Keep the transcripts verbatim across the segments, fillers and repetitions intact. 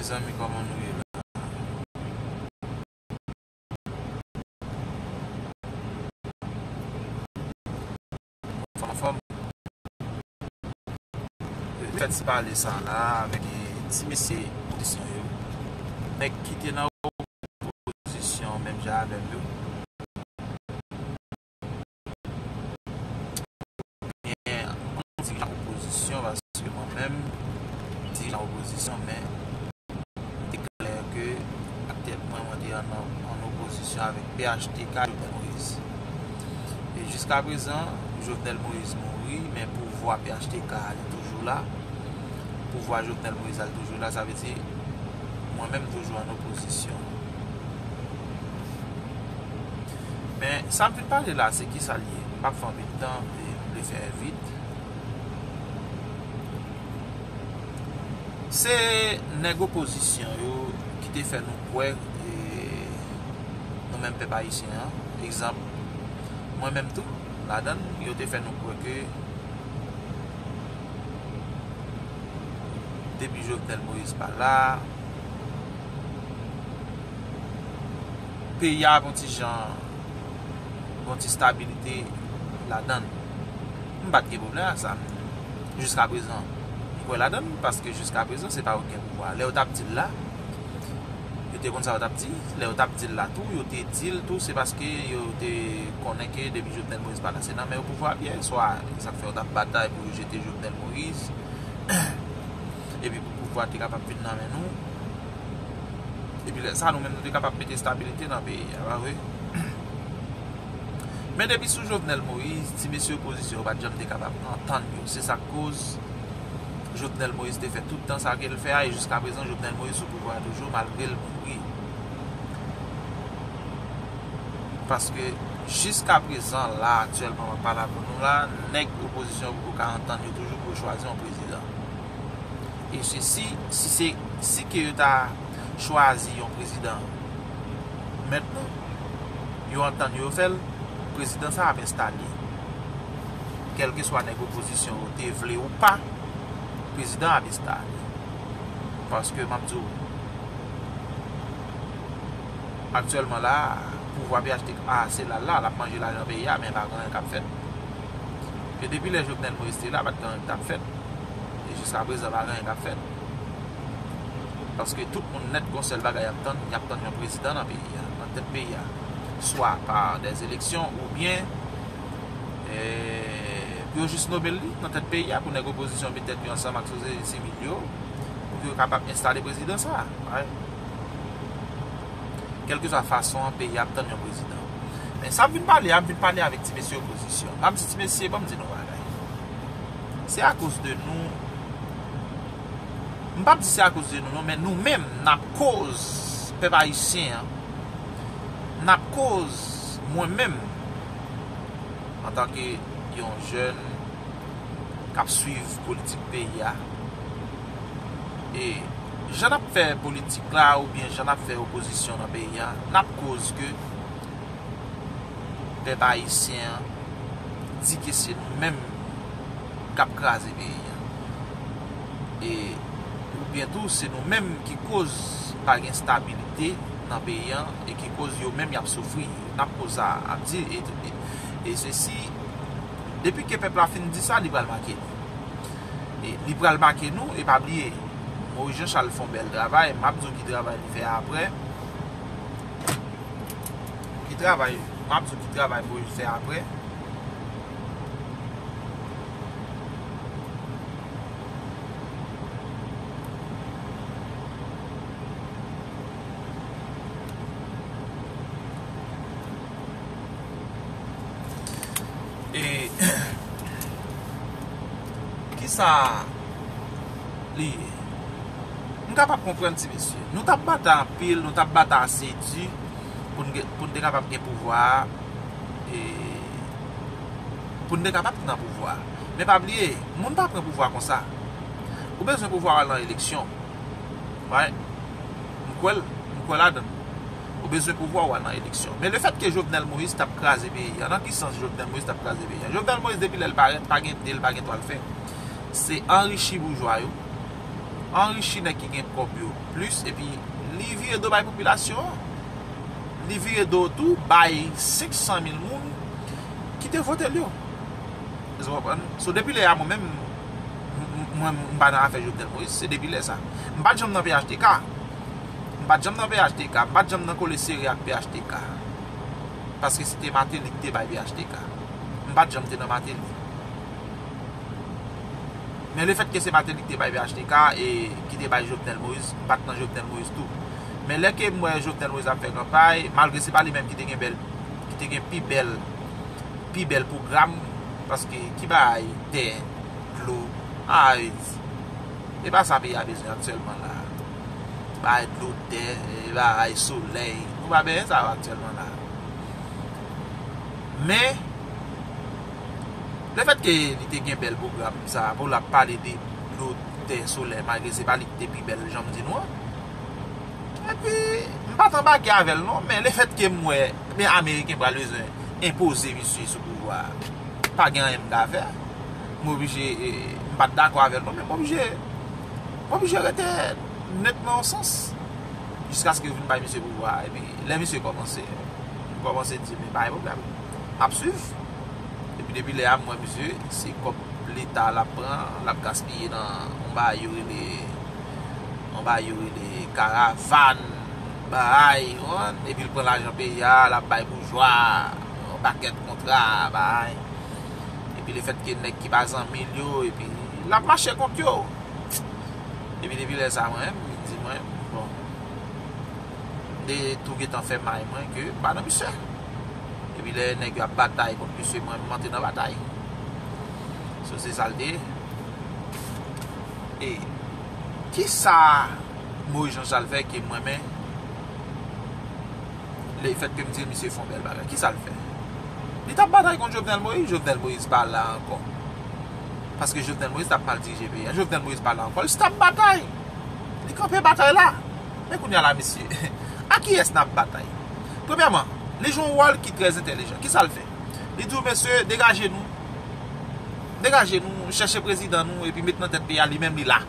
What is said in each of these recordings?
Mezanmi, kòman nou ye la? Anfòm, anfòm. Fè ti pale sa la avèk ti mesye opozisyon yo. Nèg ki te nan opozisyon menm jan avè m yo. Ebyen, kòm dirijan opozisyon, paske mwen menm, dirijan opozisyon, men li te klè ke ak tèt mwen, mwen te an, an opozisyon avèk P H T K, Jovenel Moïse. E jiska prezan, Jovenel Moïse mouri, men pouvwa P H T K a, li toujou la. Pouvwa Jovenel Moïse a, li toujou la, sa vle di, mwen menm toujou an opozisyon. Men, sa m vin pale la, se kisa l ye? M p ap fè anpil tan, e m vle fè vit. Se nèg opozisyon yo ki te fè nou kwè, e, nou menm pèp ayisyen an, egzanp, mwen menm tou, ladan l, yo te fè nou kwè ke depi Jovenel Moïse pa la, peyi a ap yon ti jan, yon ti stabilite ladan l. M pa t gen pwoblèm ak sa. Jiska prezan, m kwè ladan l, paske jiska prezan, se pa yo ki gen pouvwa a. Lè yo t ap di l la, yo te konn sa yo t ap di. Lè yo t ap di l la tou, yo te di l tou, se paske yo te konnen ke depi Jovenel Moïse pa la, se nan men yo pouvwa a ap ye. Swa, sa k fè yo t ap batay pou yo jete Jovenel Moïse. Epi pou pouvwa te kapab vin nan men nou. Epi lè sa, nou menm, nou te kapab mete estabilite nan peyi a, pa vre? Men depi sou Jovenel Moïse, ti mesye opozisyon yo pa t janm te kapab antann yo. Se sa k koz Jovenel Moïse te fè tout tan sa ke l fè a, e jiska prezan, Jovenel Moïse sou pouvwa a toujou, malgre l mouri. Paske jiska prezan, la, aktyèlman, m ap pale avè nou la, nèg opozisyon yo poko ka antann yo toujou pou yo chwazi yon prezidan. E se si, si se, si ke yo ta chwazi yon prezidan mentnan, yo antann yo, yo fè l, prezidan sa a ap enstale. Kèlkeswa nèg opozisyon yo te vle ou pa, prezidan ap enstale. Paske m ap di w, aktyèlman la, pouvwa P H T K a, se la l la, l ap manje lajan peyi a, men pa gen anyen k ap fèt. E depi lè Jovenel Moïse te la, pa t gen anyen k t ap fèt. E jiska prezan, pa gen anyen k ap fèt. Paske tout moun nèt gon sèl bagay y ap tann, y ap tann yon prezidan nan peyi a, nan tèt peyi a. Swa pa dè eleksyon oubyen, e, pou yo jis nome l li nan tèt peyi a, pou nèg opozisyon met tèt yo ansanm ak sosyete sivil yo, pou yo kapab enstale prezidan sa a. Kèlkeswa fason an, peyi a ap tann yon prezidan. Men sa m vin pale a, m vin pale avèk ti mesye opozisyon. M ap di ti mesye, ban m di nou bagay. Se akoz de nou. M p ap di se akoz de nou, non, men nou menm, n ap koz pèp ayisyen an. N ap koz mwen menm, antanke yon jèn k ap swiv politik peyi a. E jan n ap fè politik la, oubyen jan n ap fè opozisyon nan peyi a, n ap koz ke pèp ayisyen an di ke se nou menm k ap kraze peyi a. E, oubyen tou, se nou menm ki koz pa gen stabilite nan peyi a e ki koz yo menm y ap soufri. N ap koz sa ap di, e, e, e se si, depi ke pèp la fin di sa, li pral make nou. E li pral make nou, e pa bliye, Moïse Jean Charles fè yon bèl travay, m ap di w ki travay li fè apre. Ki travay, m ap di w ki travay Moïse fè apre. E kisa li ye? M kapab konprann ti mesye. Nou t ap batay anpil, nou t ap batay ase di pou n gen, pou n te kapab gen pouvwa a, e pou n te kapab nan pouvwa a. Men pa bliye, moun pa pran pouvwa konsa. Ou bezwen pouvwa w al nan eleksyon. Right? M kwè l, m kwè ladan l. Ou bezwen pouvwa w al nan eleksyon. Men lefètke Jovenel Moïse t ap kraze peyi a, nan ki sans Jovenel Moïse t ap kraze peyi a? Jovenel Moïse, depi lè l parèt, pa gen de l, pa gen twa l fè. Se anrichi boujwa yo. anrichi nèg ki gen kòb yo plis, epi li vire do bay popilasyon an. Li vire do tou bay senk san mil moun ki te vote l yo. Èske w konprann? So, depi lè a, mwen menm, m, m, mwen, m pa nan afè Jovenel Moïse, se depi lè sa. M pa t janm nan P H T K. M pa t janm nan P H T K. M pa t janm nan kole sere ak P H T K. Paske se te Martelly ki te bay P H T K. M pa t janm te nan Martelly. Men lefètke se Martelly ki te bay P H T K e ki te bay Jovenel Moïse, m pa t nan Jovenel Moïse tou. Men lè ke m wè Jovenel Moïse ap fè kanpay, malgre se pa li menm ki te gen bèl, ki te gen pi bèl, pi bèl pwogram, paske ki bagay tè, dlo, a, e pa sa peyi a bezwen aktyèlman la. Bagay dlo, tè, e bagay solèy. Nou pa bezwen sa yo aktyèlman la. Men, lefètke li te gen bèl pwogram sa, pou l ap pale de dlo, tè, solèy, malgre se pa li ki te pi bèl, jan m di nou an. Epi, m pa t anbake avè l non, men lefètke m wè, men Ameriken pral bezwen enpoze misye sou pouvwa a, pa gen anyen m ka fè. M oblije, e, m pa t dakò avè l non, men m oblije, m oblije rete nèt nan yon sans. Jiskaske yo vin bay misye pouvwa a. Epi, lè misye kòmanse, m kòmanse di, men pa gen pwoblèm. M ap swiv. Epi depi lè a, m wè misye, se kòb leta l ap pran, l ap gaspiye nan yon bagay yo rele, yon bagay yo rele karavàn, bagay, ou konprann? Epi l pran lajan peyi a, l ap bay boujwa, yon pakèt kontra, bagay. Epi lefètke nèg ki pa zanmi l yo, epi l ap mache kont yo. Epi depi lè sa, mwen menm, m di mwen, bon, m te tou gentan fè may mwen ke m pa nan misye. Epi lè nèg yo ap batay kont misye, mwen, m antre nan batay. So, se sa l te ye. E kisa Moïse Jean Charles fè ke m renmen? Lefètke m di misye fè yon bèl bagay, kisa l fè? Li t ap batay kont Jovenel Moïse, Jovenel Moïse pa la ankò. Paske Jovenel Moïse t ap mal dirije peyi a. Jovenel Moïse pa la ankò, li t ap batay. Li kanpe batay la. Men kounye a la, mesye, a kiyès n ap batay? Premyèman, li jwe yon wòl ki trè entèlijan. Kisa l fè? Li di w, mesye, degaje nou. Degaje nou, chèche prezidan nou, epi met nan tèt peyi a, li menm li la.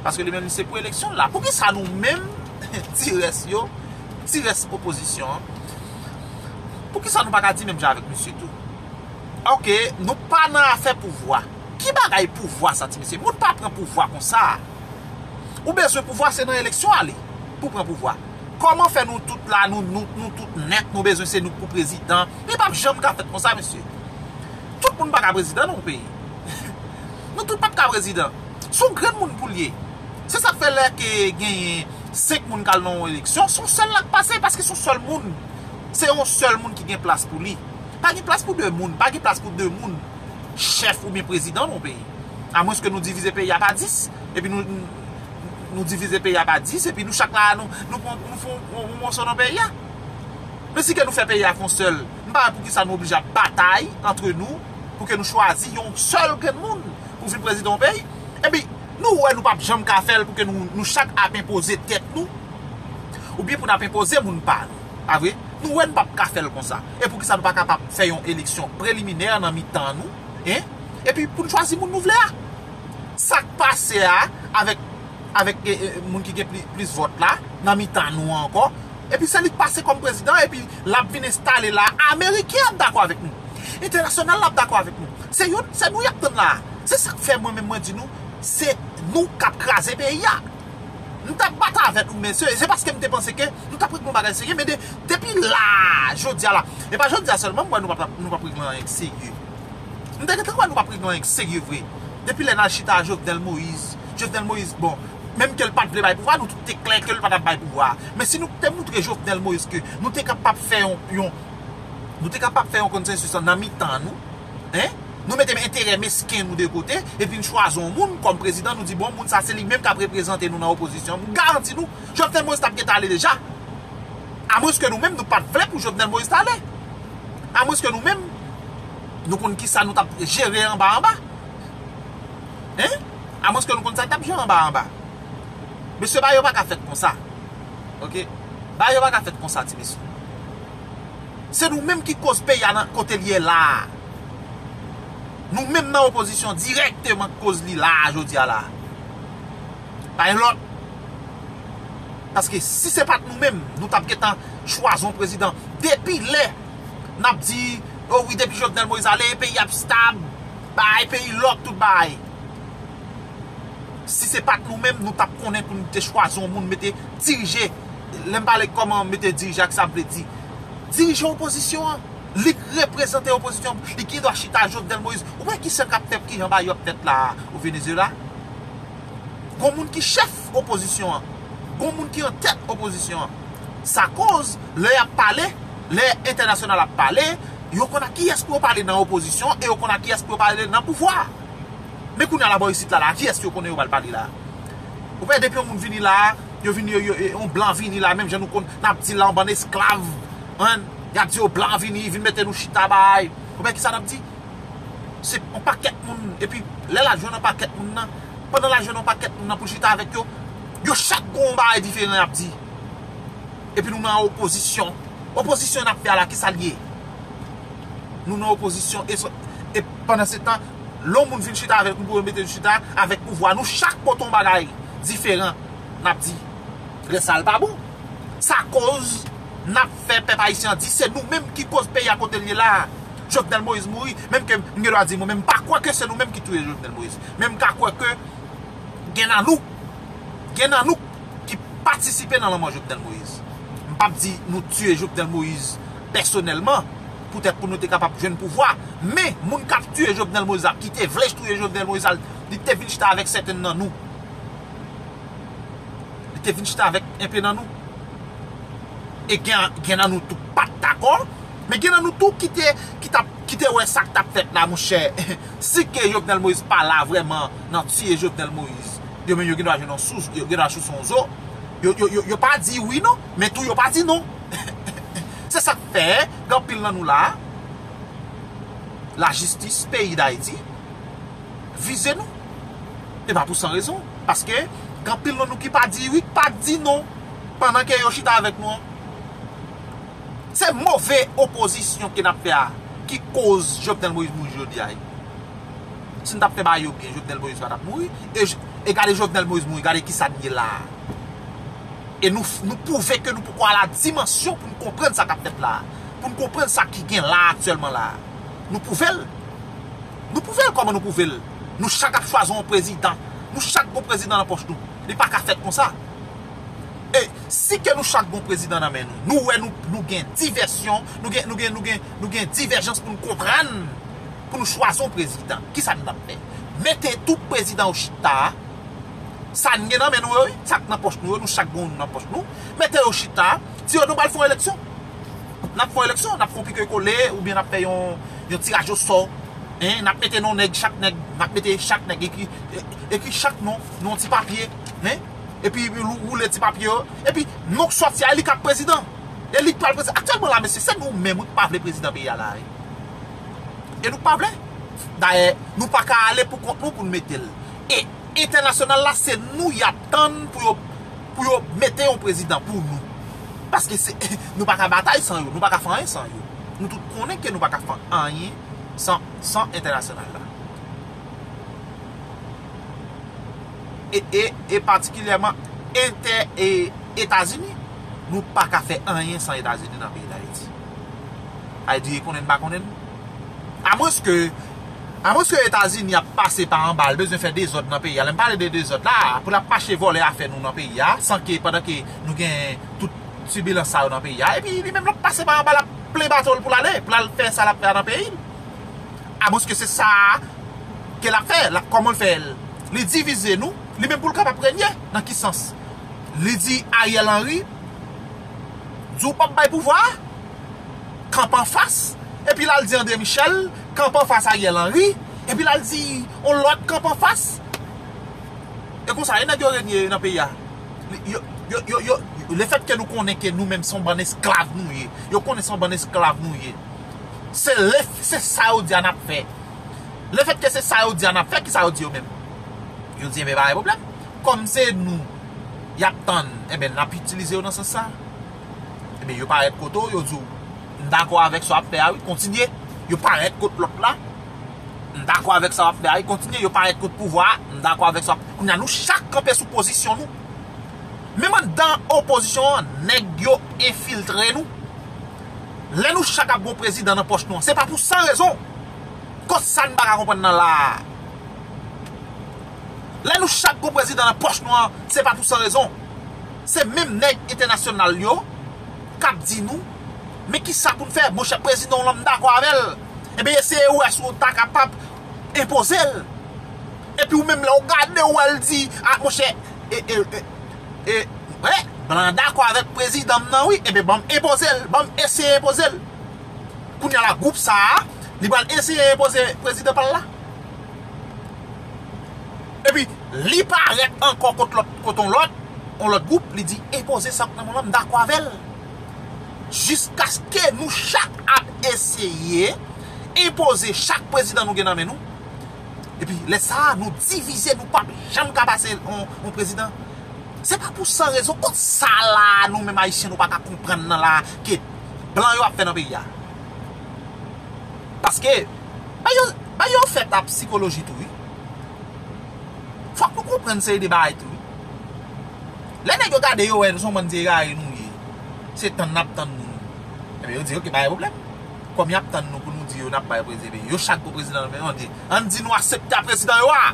Paske li menm li se pou eleksyon l la. Poukisa nou menm, ti rès yo, ti rès opozisyon an, poukisa nou pa ka di menm jan avèk misye tou? Oke, nou pa nan afè pouvwa. Ki bagay pouvwa sa, ti mesye? Moun pa pran pouvwa konsa. Ou bezwen pouvwa, se nan eleksyon ale pou pran pouvwa. Kòman fè nou tout la, nou, nou, nou tout nèt, nou bezwen se nou k pou prezidan? Li p ap janm ka fèt konsa, mesye. Tout moun pa ka prezidan nan yon peyi. Nou tout p ap ka prezidan. Se yon grenn moun pou l ye. Se sa k fè lè ke genyen senk moun k al nan yon eleksyon, se yon sèl la k pase, paske se yon sèl moun. Se yon sèl moun ki gen plas pou li. Pa gen plas pou de moun, pa gen plas pou de moun chèf oubyen prezidan nan yon peyi. Amwenske nou divize peyi a pa dis, epi nou, nou, nou divize peyi a pa dis, epi nou chak la, nou, nou pran, nou fè yon, yon, yon moso nan peyi a. Men si ke nou fè peyi a fè yon sèl, m pa wè poukisa nou oblije ap batay antre nou pou ke nou chwazi yon sèl grenn moun pou vin prezidan yon peyi. Epi, nou wè nou p ap janm ka fè l pou ke nou, nou chak ap enpoze tèt nou, oubyen pou n ap enpoze moun pa nou. Pa vre? Nou wè n p ap ka fè l konsa. E poukisa nou pa kapab fè yon eleksyon preliminè nan mitan nou, en? Epi pou n chwazi moun nou vle a. Sa k pase a, avèk, avèk, e, e, moun ki gen pli, plis vòt la, nan mitan nou an ankò. Epi se li k pase kòm prezidan, epi l ap vin enstale la. Ameriken ap dakò avèk nou. Entènasyonal la ap dakò avèk nou. Se youn, se nou y ap tann la. Se sa k fè mwen menm mwen di nou, se nou k ap kraze peyi a. M t ap bat avèk nou, mesye. Se paske m te panse ke nou t ap regle yon bagay serye, men de, depi la, jodi a la. E pa jodi a sèlman, m wè nou p ap, nou p ap regle anyen k serye. M te gentan wè nou p ap regle anyen k serye vre. Depi lè n al chita a Jovenel Moïse, Jovenel Moïse, bon, menm ke l pa t vle bay pouvwa, nou tout te klè ke l pa t ap bay pouvwa. Men si nou te moutre Jovenel Moïse ke nou te kapab fè yon, yon, nou te kapab fè yon konsansis nan mitan nou, en? Nou mete enterè mesken nou de kote, epi n chwazi yon moun kòm prezidan, nou di, bon, moun sa se li menm k ap reprezante nou nan opozisyon. M garanti nou, Jovenel Moïse t ap gentan ale deja. Amwenske nou menm, nou pa t vle pou Jovenel Moïse t ale. Amwenske nou menm, nou konn kisa nou t ap jere anba anba. En? Amwenske nou konn sa k ap jere anba anba. Mesye, bagay yo pa ka fèt konsa. Oke? Bagay yo pa ka fèt konsa, ti mesye. Se nou menm ki koz peyi a nan kote l ye la a. Nou menm nan opozisyon dirèkteman k koz li la a, jodi a la a. Pa gen lòt. Paske si se pa t nou menm, nou t ap gentan chwazi yon prezidan. Depi lè n ap di, o wi, depi Jovenel Moïse ale, peyi ap stab, bay peyi lòk, tout bay. Si se pa t nou menm, nou t ap konnen pou nou te chwazi yon moun mete dirije. Lè m pale kòman mete dirije a, ki sa m vle di? Dirije opozisyon an. Li k reprezante opozisyon an. Li gen dwa chita Jovenel Moïse. Ou wè ki sa k ap fèt, ki jan bagay yo ap fèt la o Venezuela? Gon moun ki chèf opozisyon an. Gon moun ki an tèt opozisyon an. Sa koz, lè y ap pale, lè entènasyonal ap pale, yo konn ak kiyès pou yo pale nan opozisyon e yo konn ak kiyès pou yo pale nan pouvwa. Men kounye a la bò isit la, la, kiyès yo konnen yo pral pale la? Ou wè, depi yon moun vini la, yo vini, yo, yo, yon blan vini la, menm jan nou konn, n ap di la, yon bann esklav, en, y ap di yo blan vini, vin mete nou chita bay. Ou wè ki sa n ap di? Se yon pakèt moun, epi lè l al jwenn yon pakèt moun nan, pandan l al jwenn yon pakèt moun nan pou l chita avèk yo, yo chak gon yon bagay diferan y ap di. Epi nou nan opozisyon. Opozisyon n ap fè a la, ki sa l ye? Nou nan opozisyon, e, e pandan se tan, lè yon moun vin chita avèk nou pou yo mete l chita avèk pouvwa, nou chak pote yon bagay diferan n ap di. Lè sa l pa bon. Sa koz n ap fè pèp ayisyen an di se nou menm ki koz peyi a kote l ye la a. Jovenel Moïse mouri, menm ke m gen dwa di mwen menm m pa kwè ke se nou menm ki touye Jovenel Moïse. Men m ka kwè ke gen nan nou, gen nan nou ki patisipe nan lanmò Jovenel Moïse. M p ap di nou tiye Jovenel Moïse pèsonèlman, poutèt pou nou te kapab jwenn pouvwa. Men, moun k ap tiye Jovenel Moïse la, ki te vle touye Jovenel Moïse la, li te vin chita avèk sèten nan nou. Li te vin chita avèk enpe nan nou. E gen, gen nan nou tou pa t dakò, men gen nan nou tou ki te, ki t ap, ki te wè sa k t ap fèt la, monchè. Si ke Jovenel Moïse pa la vrèman nan tiye Jovenel Moïse, yo menm yo gen dwa jwenn yon sous, yo gen dwa sous yon zo. Yo, yo, yo, yo pa di wi non, men tou yo pa di non. Se sa k fè, gen anpil nan nou la, lajistis peyi Dayiti vize nou. E pa pou san rezon. Paske, gen anpil nan nou ki pa di wi, ki pa di non, pandan ke yo chita avèk nou an. Se move opozisyon ke n ap fè a ki koz Jovenel Moïse mouri jodi a. Si n t ap fè bagay yo byen, Jovenel Moïse pa t ap mouri. E, e gade Jovenel Moïse mouri, gade kisa n ye la a. E nou, nou pwouve ke nou poko a la dimansyon pou n konprann sa k ap fèt la a. Pou n konprann sa ki gen la aktyèlman la a. Nou pwouve l. Nou pwouve l. Kòman nou pwouve l? Nou chak ap chwazi yon prezidan. Nou chak gon prezidan nan pòch nou. Li pa ka fèt konsa. E si ke nou chak gon prezidan nan men nou, nou wè nou, nou gen divèsyon, nou gen, nou gen, nou gen, nou gen divèjans pou nou konprann, pou nou chwazi yon prezidan. Kisa n ap fè? Mete tout prezidan yo chita, sa n gen nan men nou yo, wi, sa k nan pòch nou yo, nou chak gen youn nan pòch nou, mete yo chita, di yo nou pral fè yon eleksyon. N ap fè yon eleksyon, n ap fè yon pike kole, oubyen n ap fè yon, yon tiraj osò. Hein, n ap mete non nèg, chak nèg, n ap mete chak nèg, ekri, e, ekri chak non nan yon ti papye. Hein? Epi lou-, woule ti papye yo. Epi non k sòti a, e li k ap prezidan. E li k pral prezidan. Aktyèlman la, mesye, se nou menm wi k pa vle prezidan peyi a la, wi. E nou k pa vle. Dayè, nou pa ka ale pou kont nou pou n mete l. E entènasyonal la, se nou y ap tann pou yo, pou yo mete yon prezidan pou nou. Paske se, nou pa ka batay san yo, nou pa ka fè anyen san yo. Nou tout konnen ke nou pa ka fè anyen san, san entènasyonal la. E, e, e patikilyèman entè, e, Etazini, nou pa ka fè anyen san Etazini nan peyi Dayiti. Sa vle di, konnen n pa konnen n. Amwenske, amwenske Etazini ap pase pa anba, l bezwen fè dezòd nan peyi a. Lè m pale de dezòd la, pou l ap mache vòlè afè nou nan peyi a, san ke pandan ke nou gen tout tibilans sa yo nan peyi a, epi li menm l ap pase pa anba, l ap plen bato l pou l ale, pou l al fè sa l ap fè a nan peyi l. Amwenske se sa ke l ap fè, l ap, kòman l fè l? Li divize nou, li menm pou l kapab renye. Nan ki sans? Li di Ariel Henry, di w p ap bay pouvwa a, kanpe anfas, epi l al di André Michel, kanpe anfas Ariel Henry, epi l al di yon lòt kanpe anfas. E konsa, e nèg yo renye nan peyi a. Yo, yo, yo, yo, lefètke nou konnen ke nou menm se yon bann esklav nou ye. Yo konnen se yon bann esklav nou ye. Se le, se sa yo di a n ap fè. Lefètke se sa yo di a n ap fè, kisa yo di yo menm? Yo di, enben, pa gen pwoblèm. Kòm se nou y ap tann, enben, n ap itilize yo nan sans sa. Ebyen, yo parèt kote w, yo di w, "M dakò avèk sa w ap fè a, wi, kontinye." Yo parèt kot lòt la. M dakò avèk sa w ap fè a, wi, kontinye, yo parèt kont pouvwa a, m dakò avèk sa w ap. Kounye a, nou chak kanpe sou pozisyon nou. Menm anndan opozisyon an, nèg yo enfiltre nou. Lè nou chak ap gon prezidan nan pòch nou an, se pa pou san rezon. Kot sa n pa ka konprann nan la a? Lè nou chak gon prezidan nan pòch nou an, se pa pou san rezon. Se menm nèg entènasyonal yo k ap di nou, men ki sa pou n fè? Monchè, prezidan w lan, m dakò avè l. Ebyen, eseye wè si w ta kapab enpoze l. Epi ou menm lè w gade w wè l di, a, monchè, e, e, e, e, wè, blan an dakò avèk prezidan m nan, wi, ebyen, ban m enpoze l, ban m eseye enpoze l. Kounye a la, gwoup sa a, li pral eseye enpoze prezidan pa l la. Epi, li parèt ankò kot lòt, kot on lòt, on lòt gwoup, li di, enpoze sa k nan men w lan, m dakò avè l. Jiskaske nou chak ap eseye enpoze chak prezidan nou gen nan men nou. Epi, lè sa a, nou divize, nou p ap janm ka pase on, on prezidan. Se pa pou san rezon, kot sa la, nou menm Ayisyen, nou pa ka konprann nan la, ke blan yo ap fè nan peyi a. Paske, bay yo, bay yo fèt a sikoloji tou, wi. Fòk nou konprann seri de bagay tou, wi. Lè nèg yo gade yo wè nou se yon bann vye egare nou ye. Se tann n ap tann nou. Ebyen, yo di, oke, pa gen pwoblèm. Kòm y ap tann nou pou nou di yo n ap bay prezidan, yo chak gon prezidan nan men yo, ann di, ann di nou aksepte a prezidan yo a.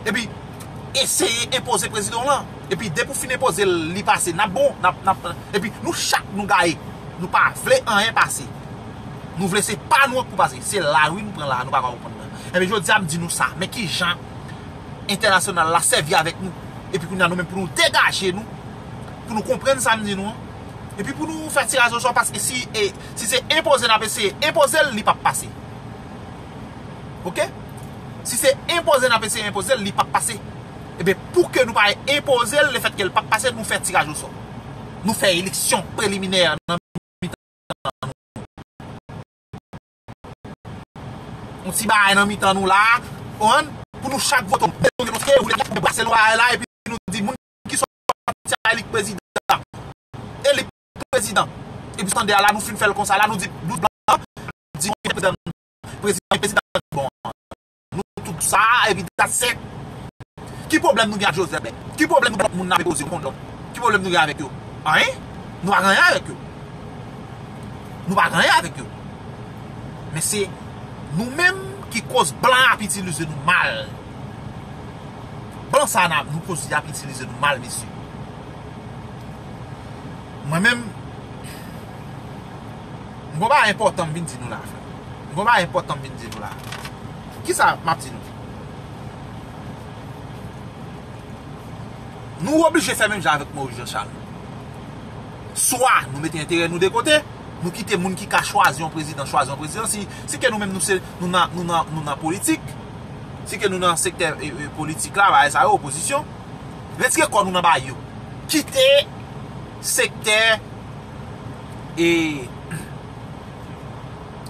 Epi, eseye enpoze prezidan w lan. Epi, depi w fin enpoze l, li pase, n ap bon, n ap, n ap, epi nou chak nou gaye. Nou pa vle anyen pase. Nou vle se pa nou an k pou pase. Se lari nou pran la, nou pa ka konprann nan. Ebyen, jodi a, m di nou sa. Men ki jan entènasyonal la sèvi avèk nou. Epi kounye a, nou menm pou nou degaje nou, pou nou konprann sa m di nou an. Epi pou nou fè tiraj osò, paske si, e, si se enpoze n ap eseye enpoze l, li p ap pase. Oke? Si se enpoze n ap eseye enpoze l, li p ap pase. Ebyen, pou ke nou pa enpoze l, lefètke l p ap pase, nou fè tiraj osò. Nou fè eleksyon preliminè nan mitan nou. Yon ti bagay nan mitan nou la, konprann? Pou nou chak vote, nou vote, nou brase nou bagay la, epi nou di, moun ki sòti a, li k prezidan. E li k prezidan. Epi tande a la, nou fin fè l konsa la, nou di, nou blan, di, prezidan, prezidan, prezidan, bon. Nou tout sa, epi dat sèk. Ki pwoblèm nou gen ak Joseph Bèk? Ki pwoblèm nou gen ak moun n ap enpoze yo kont lòt? Ki pwoblèm nou gen avèk yo? Anyen? Nou pa gen anyen avèk yo. Nou pa gen anyen avèk yo. Men se nou menm ki koz blan ap itilize nou mal. Blan sa a, nou koz y ap itilize nou mal, mesye. Mwen menm, m gon bagay enpòtan m vin di nou la, frè. M gon bagay enpòtan m vin di nou la. Kisa m ap di nou? Nou oblije fè menm jan avèk Moyiz Jan Chal. Swa nou mete enterè nou de kote, nou kite moun ki ka chwazi yon prezidan, chwazi yon prezidan. Si, si ke nou menm nou se, nou nan, nou nan, nou nan politik, si ke nou nan sektè, e, e, politik la, bagay sa yo, opozisyon, retire kò nou nan bagay yo. Kite sektè, e,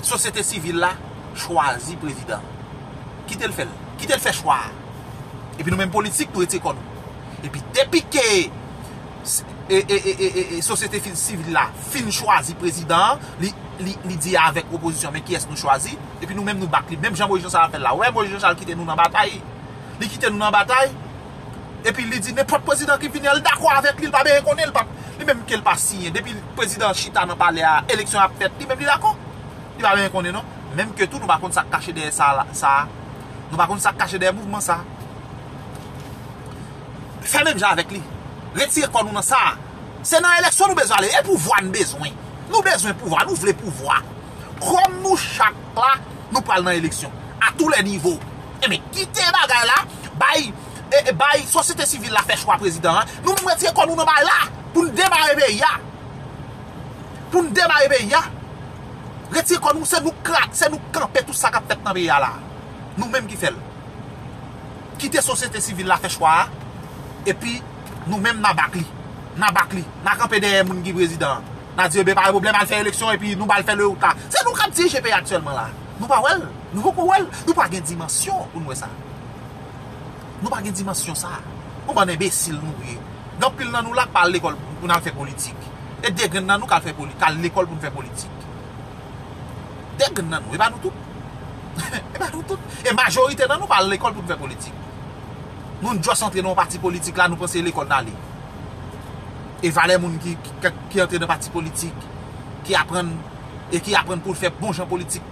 sosyete sivil la chwazi prezidan. Kite l fè l. Kite l fè chwa a. Epi nou menm politik, nou retire kò nou. Epi depi ke s-, e, e, e, e, e, e, sosyete fi-, sivil la fin chwazi prezidan an, li, li, li di avèk opozisyon, men kiyès nou chwazi? Epi nou menm nou back li. Menm jan Moyiz Jan Chal ap fè l la. Ou wè Moyiz Jan Chal kite nou nan batay. Li kite nou nan batay. Epi li di nenpòt prezidan ki vini an, l dakò avèk li, l pa bezwen konnen, l pa, li menm ke l pa siyen. Depi prezidan an chita nan palè a, eleksyon ap fèt, li menm li dakò. Li pa bezwen konnen non. Menm ke tou, nou pa konn sa k kache dèyè sa la, sa a. Nou pa konn sa k kache dèyè mouvman sa a. Fè menm jan avèk li. Retire kò nou nan sa a. Se nan eleksyon nou bezwen ale. E pouvwa n bezwen. Nou bezwen pouvwa. Nou vle pouvwa. Kòm nou chak la, nou pral nan eleksyon. A tou lè nivo. Enben, kite bagay la, bay, e, e, bay sosyete sivil la fè chwa prezidan an. Nou menm retire kò nou nan bagay la. Pou n demare peyi a. Pou n demare peyi a. Retire kò nou, se nou k kra-, se nou k kanpe tout sa k ap fèt nan peyi a la. Nou menm ki fè l. Kite sosyete sivil la fè chwa a, epi nou menm n a back li. N a back li. N a kanpe dèyè moun ki prezidan an. N a di, ebyen, pa gen pwoblèm, al fè eleksyon, epi nou pral fè le wout la. Se nou k ap dirije peyi aktyèlman la. Nou pa wè l. Nou poko wè l. Nou pa gen dimansyon pou n wè sa. Nou pa gen dimansyon sa. Yon bann enbesil nou ye. Gen anpil nan nou la k pa al lekòl pou n al fè politik. E de grenn nan nou k al fè poli-, k al lekòl pou n fè politik. De grenn nan nou, e pa nou tout. E pa nou tout. E majorite nan nou pa al lekòl pou n fè politik. Nou just antre nan yon pati politik la, nou panse lekòl n ale. E valè moun ki, ki, ki antre nan pati politik, ki aprann, e ki aprann pou l fè bon jan politik,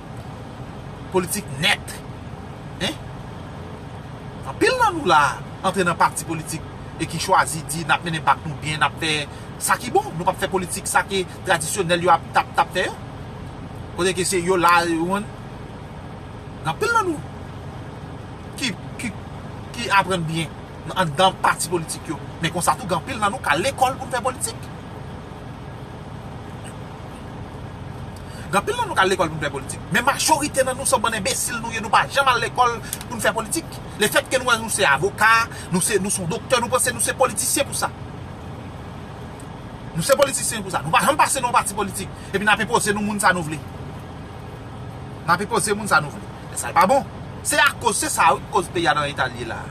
politik nèt. Hein? Anpil nan nou la antre nan pati politik e ki chwazi di n ap mennen bak nou byen, n ap fè sa ki bon, nou p ap fè politik sa ke tradisyonèl yo ap, t ap, t ap fè yo. Kote ke se yo la, yo, gen anpil nan nou ki, ki, ki aprann byen anndan pati politik yo. Men konsa tou, gen anpil nan nou k al lekòl pou n fè politik. Gen anpil nan nou k al lekòl pou n fè politik. Men majorite nan nou se yon bann enbesil nou ye, nou pa janm al lekòl pou n fè politik. Lefètke nou wè nou se avoka, nou se, nou se yon doktè, nou panse nou se politisyen pou sa. Nou se politisyen pou sa. Nou pa janm pase nan yon pati politik. Epi n ap enpoze nou moun sa nou vle. N ap enpoze moun sa nou vle. Men sa pa bon. Se akoz, se sa wi k koz peyi a nan eta l ye la.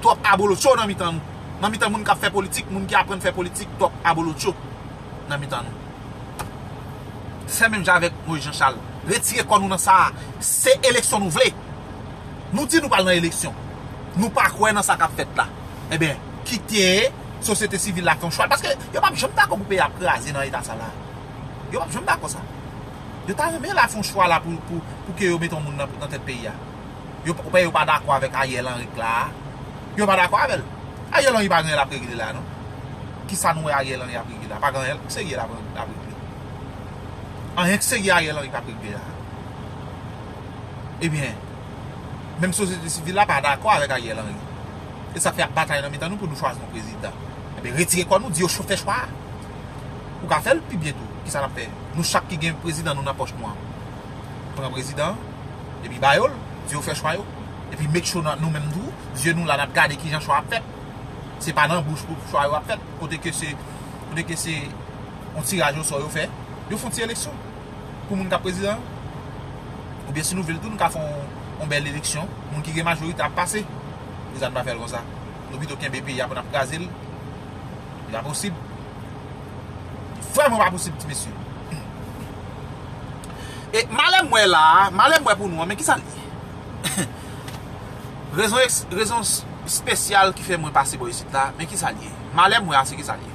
Twòp abolotcho nan mitan nou. Nan mitan moun k ap fè politik, moun ki aprann fè politik, twòp abolotcho nan mitan nou. Fè menm jan avèk Moïse Jean Charles. Retire kò nou nan sa a. Se eleksyon nou vle. Nou di nou pral nan eleksyon. Nou pa kwè nan sa k ap fèt la. Ebyen, kite sosyete sivil la fè yon chwa. Paske yo p ap janm dakò pou peyi a ap kraze nan eta sa la. Yo p ap janm dakò sa. Yo ta renmen la fè yon chwa la pou, pou, pou ke yo mete yon moun nan, nan tèt peyi a. Yo, ou pa, yo pa dakò avèk Ariel Henry la a. Yo pa dakò avè l. Ariel Henry pa gen l ap regle la, non. Kisa nou wè Ariel Henry ap regle la? Pa gen anyen k serye l ap, ap regle. Anyen k serye Ariel Henry p ap regle la. Ebyen, menm sosyete sivil la pa dakò avèk Ariel Henry. E sa fè y ap batay nan mitan nou pou nou chwazi yon prezidan. Ebyen, retire kò nou, di yo cho-, fè chwa a. Ou ka fè l pi byen tou. Kisa n ap fè? Nou chak ki gen prezidan nou nan pòch nou an. Pran prezidan an, epi ba yo l, di yo fè chwa yo. Epi make sure nan nou menm tou, zye nou la n ap gade kijan chwa ap fèt. Se pa nan bouch pou chwa yo ap fèt. Kote ke se, kote ke se yon tiraj osò yo fè, yo fè yon ti eleksyon pou moun k ap prezidan an. Oubyen si nou vle l tou, nou ka fè yon, yon bèl eleksyon. Moun ki gen majorite ap pase. Poukisa n pa fè l konsa? Nou pito kenbe peyi a pou n ap kraze l. Li pa posib. Li vrèman pa posib, ti mesye. E malè m wè la a, malè m wè pou nou an, men kisa l ye? Rezon eks-, rezon s-, espesyal ki fè mwen pase bò isit la, men kisa l ye? Malè m wè a, se kisa l ye?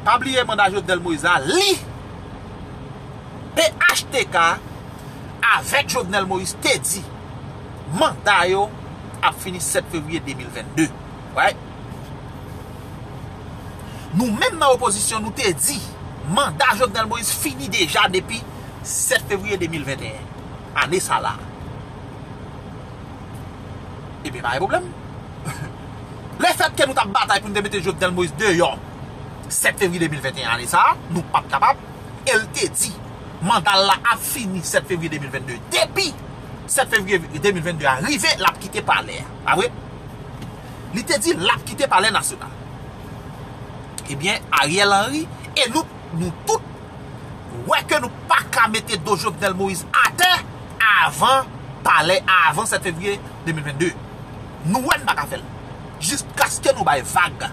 Pa bliye manda Jovenel Moïse la, li, P H T K, avèk Jovenel Moïse te di manda yo ap fini sèt fevriye de mil vennde. Right? Nou menm nan opozisyon, nou te di manda Jovenel Moïse fini deja depi sèt fevriye de mil venteyen, ane sa la. Ebyen, pa gen pwoblèm. Lefètke nou t ap batay pou n te mete Jovenel Moïse deyò sèt fevriye de mil venteyen ane sa a, nou pa t kapab. E l te di manda l la ap fini sèt fevriye de mil vennde. Depi sèt fevriye de mil vennde a rive, l ap kite palè a. Pa vre? Li te di l ap kite palè nasyonal. Ebyen, Ariel Henry e nou, nou tout wè ke nou pa ka mete do Jovenel Moïse atè avan palè, avan sèt fevriye de mil vennde. Nou wè n pa ka fè l. Jiskaske nou bay vag.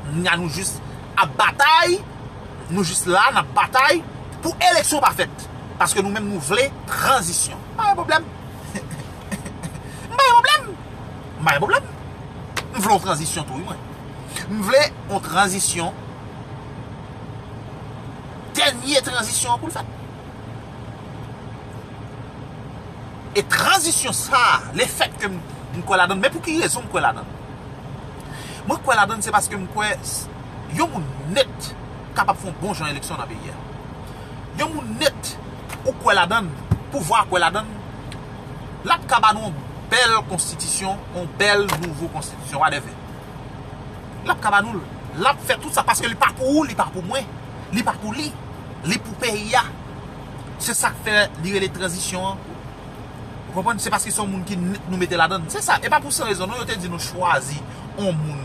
Kounye a nou jis ap batay, nou jis la, n ap batay pou eleksyon pa fèt. Paske nou menm nou vle tranzisyon. Pa gen pwoblèm. M pa gen pwoblèm. M pa gen pwoblèm. M vle yon tranzisyon tou, wi, mwen. M vle yon tranzisyon. Dènye tranzisyon an pou l fèt. E tranzisyon sa a, lefètke m, m kwè ladan l, men pou ki rezon m kwè ladan l? Mwen kwè ladan l, se paske m kwè s-, yon moun nèt kapab fè yon bon jan eleksyon nan peyi a. Yon moun nèt, ou kwè ladan l, pouvwa a kwè ladan l, l ap ka ba nou yon bèl konstitisyon, yon bèl nouvo konstitisyon, whatever. L ap ka ba nou l. L ap fè tout sa paske li pa pou ou, li pa pou mwen. Li pa pou li. Li pou peyi a. Se sa k fè li rele tranzisyon an. Ou konprann? Se paske se yon moun ki nèt nou mete ladan l. Se sa. E pa pou san rezon non, yo te di nou chwazi yon moun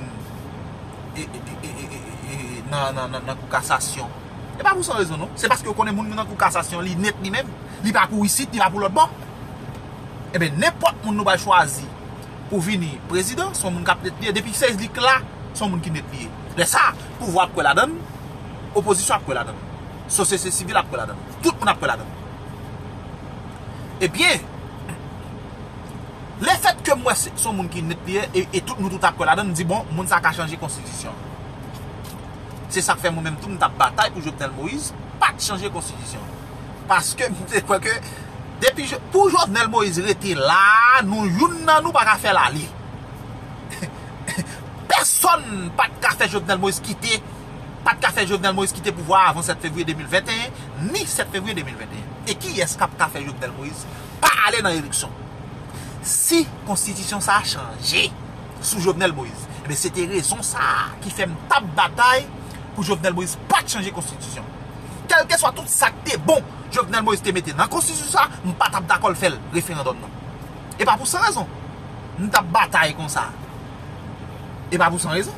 e, e, e, e, e, e, nan, nan, nan, nan kou kasasyon. E pa pou san rezon non. Se paske yo konnen moun nan kou kasasyon, li nèt li menm. Li pa pou isit, li pa pou lòt bò. Ebyen, nenpòt moun nou bay chwazi pou vini prezidan, se yon moun k ap nèt li ye. Depi se li k la, se yon moun ki nèt li ye. Lè sa a, pouvwa ap kwè ladan l, opozisyon ap kwè ladan l, sosyete sivil ap kwè ladan l. Tout moun ap kwè ladan. Ebyen, lefètke m wè se se yon moun ki net li ye, e, e tout nou tout ap kwè ladan, m di, bon, moun sa ka chanje konstitisyon. Se sa k fè mwen menm tou, m t ap batay pou Jovenel Moïse pa t chanje konstitisyon. Paske m te kwè ke depi Jo- pou Jovenel Moïse rete la, nou youn nan nou pa ka fè l ale. Pèsonn pa t ka fè Jovenel Moïse kite, pa t ka fè Jovenel Moïse kite pouvwa a avan sèt fevriye de mil venteyen, ni sèt fevriye de mil venteyen. E kiyès k ap ka fè Jovenel Moïse pa ale nan eleksyon? Si konstitisyon sa a chanje sou Jovenel Moïse, ebyen, se te rezon sa a ki fè m t ap batay pou Jovenel Moïse pa t chanje konstitisyon. Kèlkeswa tout sa k te bon Jovenel Moïse te mete nan konstitisyon sa a, m pa t ap dakò l fè l referandòm nan. E pa pou san rezon m t ap batay konsa. E pa pou san rezon.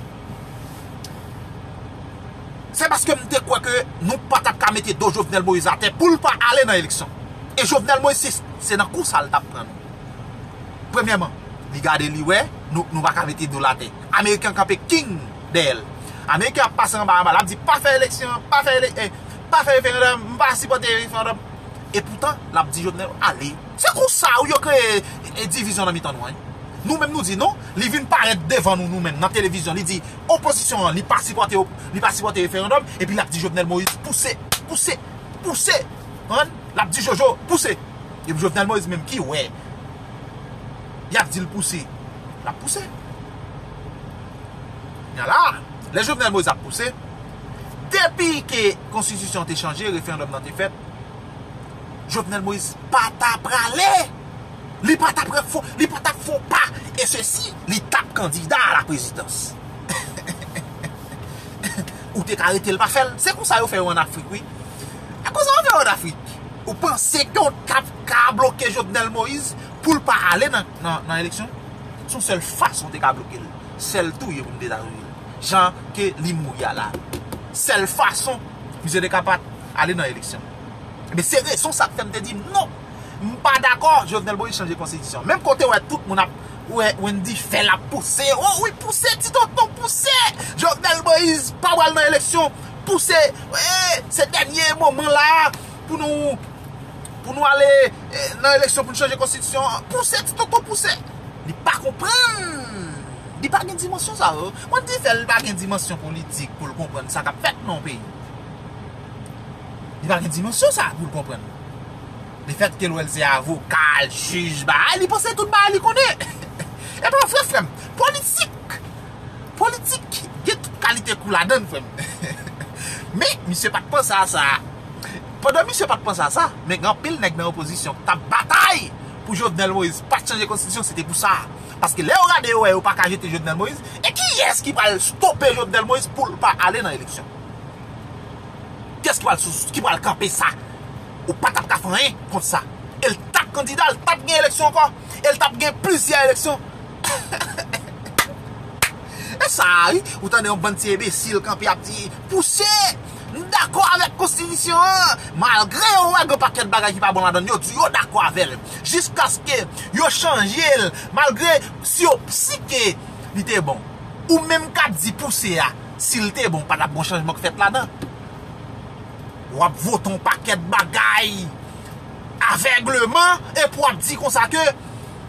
Se paske m te kwè ke nou pa t ap ka mete do Jovenel Moïse atè pou l pa ale nan eleksyon. E Jovenel Moïse, se, se nan kou sa l t ap pran nou. Premyèman, li gade, li wè, nou, nou pa ka mete do l atè. Ameriken kanpe king dèyè l. Ameriken ap pase anba anba, l ap di, pa fè eleksyon, pa fè ele, eh, pa fè referandòm, m pa sipòte referandòm. E poutan, l ap di Jovenel, ale. Se konsa wi yo kreye, eh, divizyon nan mitan nou an. Nou menm nou di non, li vin parèt devan nou, nou menm, nan televizyon, li di opozisyon an, li pa sipòte, li pa sipòte referandòm, epi l ap di Jovenel Moïse, pouse, pouse, pouse. Konprann? L ap di Jojo, pouse. Epi Jovenel Moïse menm ki wè y ap di l pouse, l ap pouse. Kounye a la, lè Jovenel Moïse ap pouse, depi ke konstitisyon te chanje, referandòm nan te fèt, Jovenel Moïse pa ta prale. Li pa ta pran fo, li pa ta fon pa. E sesi, li t ap kandida a la prezidans. Ou te ka rete l pa fè l. Se konsa yo fè yo an Afrik, wi. E konsa yo fè yo an Afrik. Ou panse ke w t ap ka bloke Jovenel Moïse pou l pa ale nan, nan, nan eleksyon? Se yon sèl fason w te ka bloke l. Sèl touye pou n te ta touye l. Jan ke li mouri a la. Sèl fason misye te ka pa t ale nan eleksyon. Ebyen, se rezon sa k fè m te di non. M pa dakò Jovenel Moïse chanje konstitisyon. Menm kote wè tout moun ap wè Wendy fè l ap pouse. O wi, pouse, ti tonton, pouse! Jovenel Moïse pa pral nan eleksyon. Pouse! Wi, se dènye moman la pou nou, pou nou ale, eh, nan eleksyon pou nou chanje konstitisyon an. Pouse, ti tonton, pouse! Li pa konprann. Li pa gen dimansyon sa yo. Wendy fè l pa gen dimansyon politik pou l konprann sa k ap fèt nan yon peyi. Li pa gen dimansyon sa pou l konprann. Lefètke l wè l se avoka, l jij, bagay, li panse tout bagay li konnen. E pa vre, frè m. Politik, politik gen tout kalite kou ladan l, frè m. Men, misye pa t panse a sa. Pandan misye pa t panse a sa, men gen anpil nèg nan opozisyon k t ap batay pou Jovenel Moïse pa t chanje konstitisyon, se te pou sa. Paske lè yo gade, yo wè yo pa ka jete Jovenel Moïse, e kiyès ki pral stope Jovenel Moïse pou l pa ale nan eleksyon? Kiyès ki pral sou, ki pral kanpe sa? Ou pa t ap ka fè anyen kont sa. E l t ap kandida, l t ap gen eleksyon ankò. E l t ap gen plizyè eleksyon. E sa, wi, ou tande yon bann ti enbesil kanpe ap di, pouse! M dakò avèk konstitisyon an! Malgre yo wè gen pakèt bagay ki pa bon ladan l, yo di yo dakò avè l. Jiskaske yo chanje l, malgre si yo, si ke li te bon. Ou menm k ap di pouse a, si l te bon, pa t ap gon chanjman k fèt ladan. W ap vote yon pakèt bagay avègleman, epi w ap di konsa ke,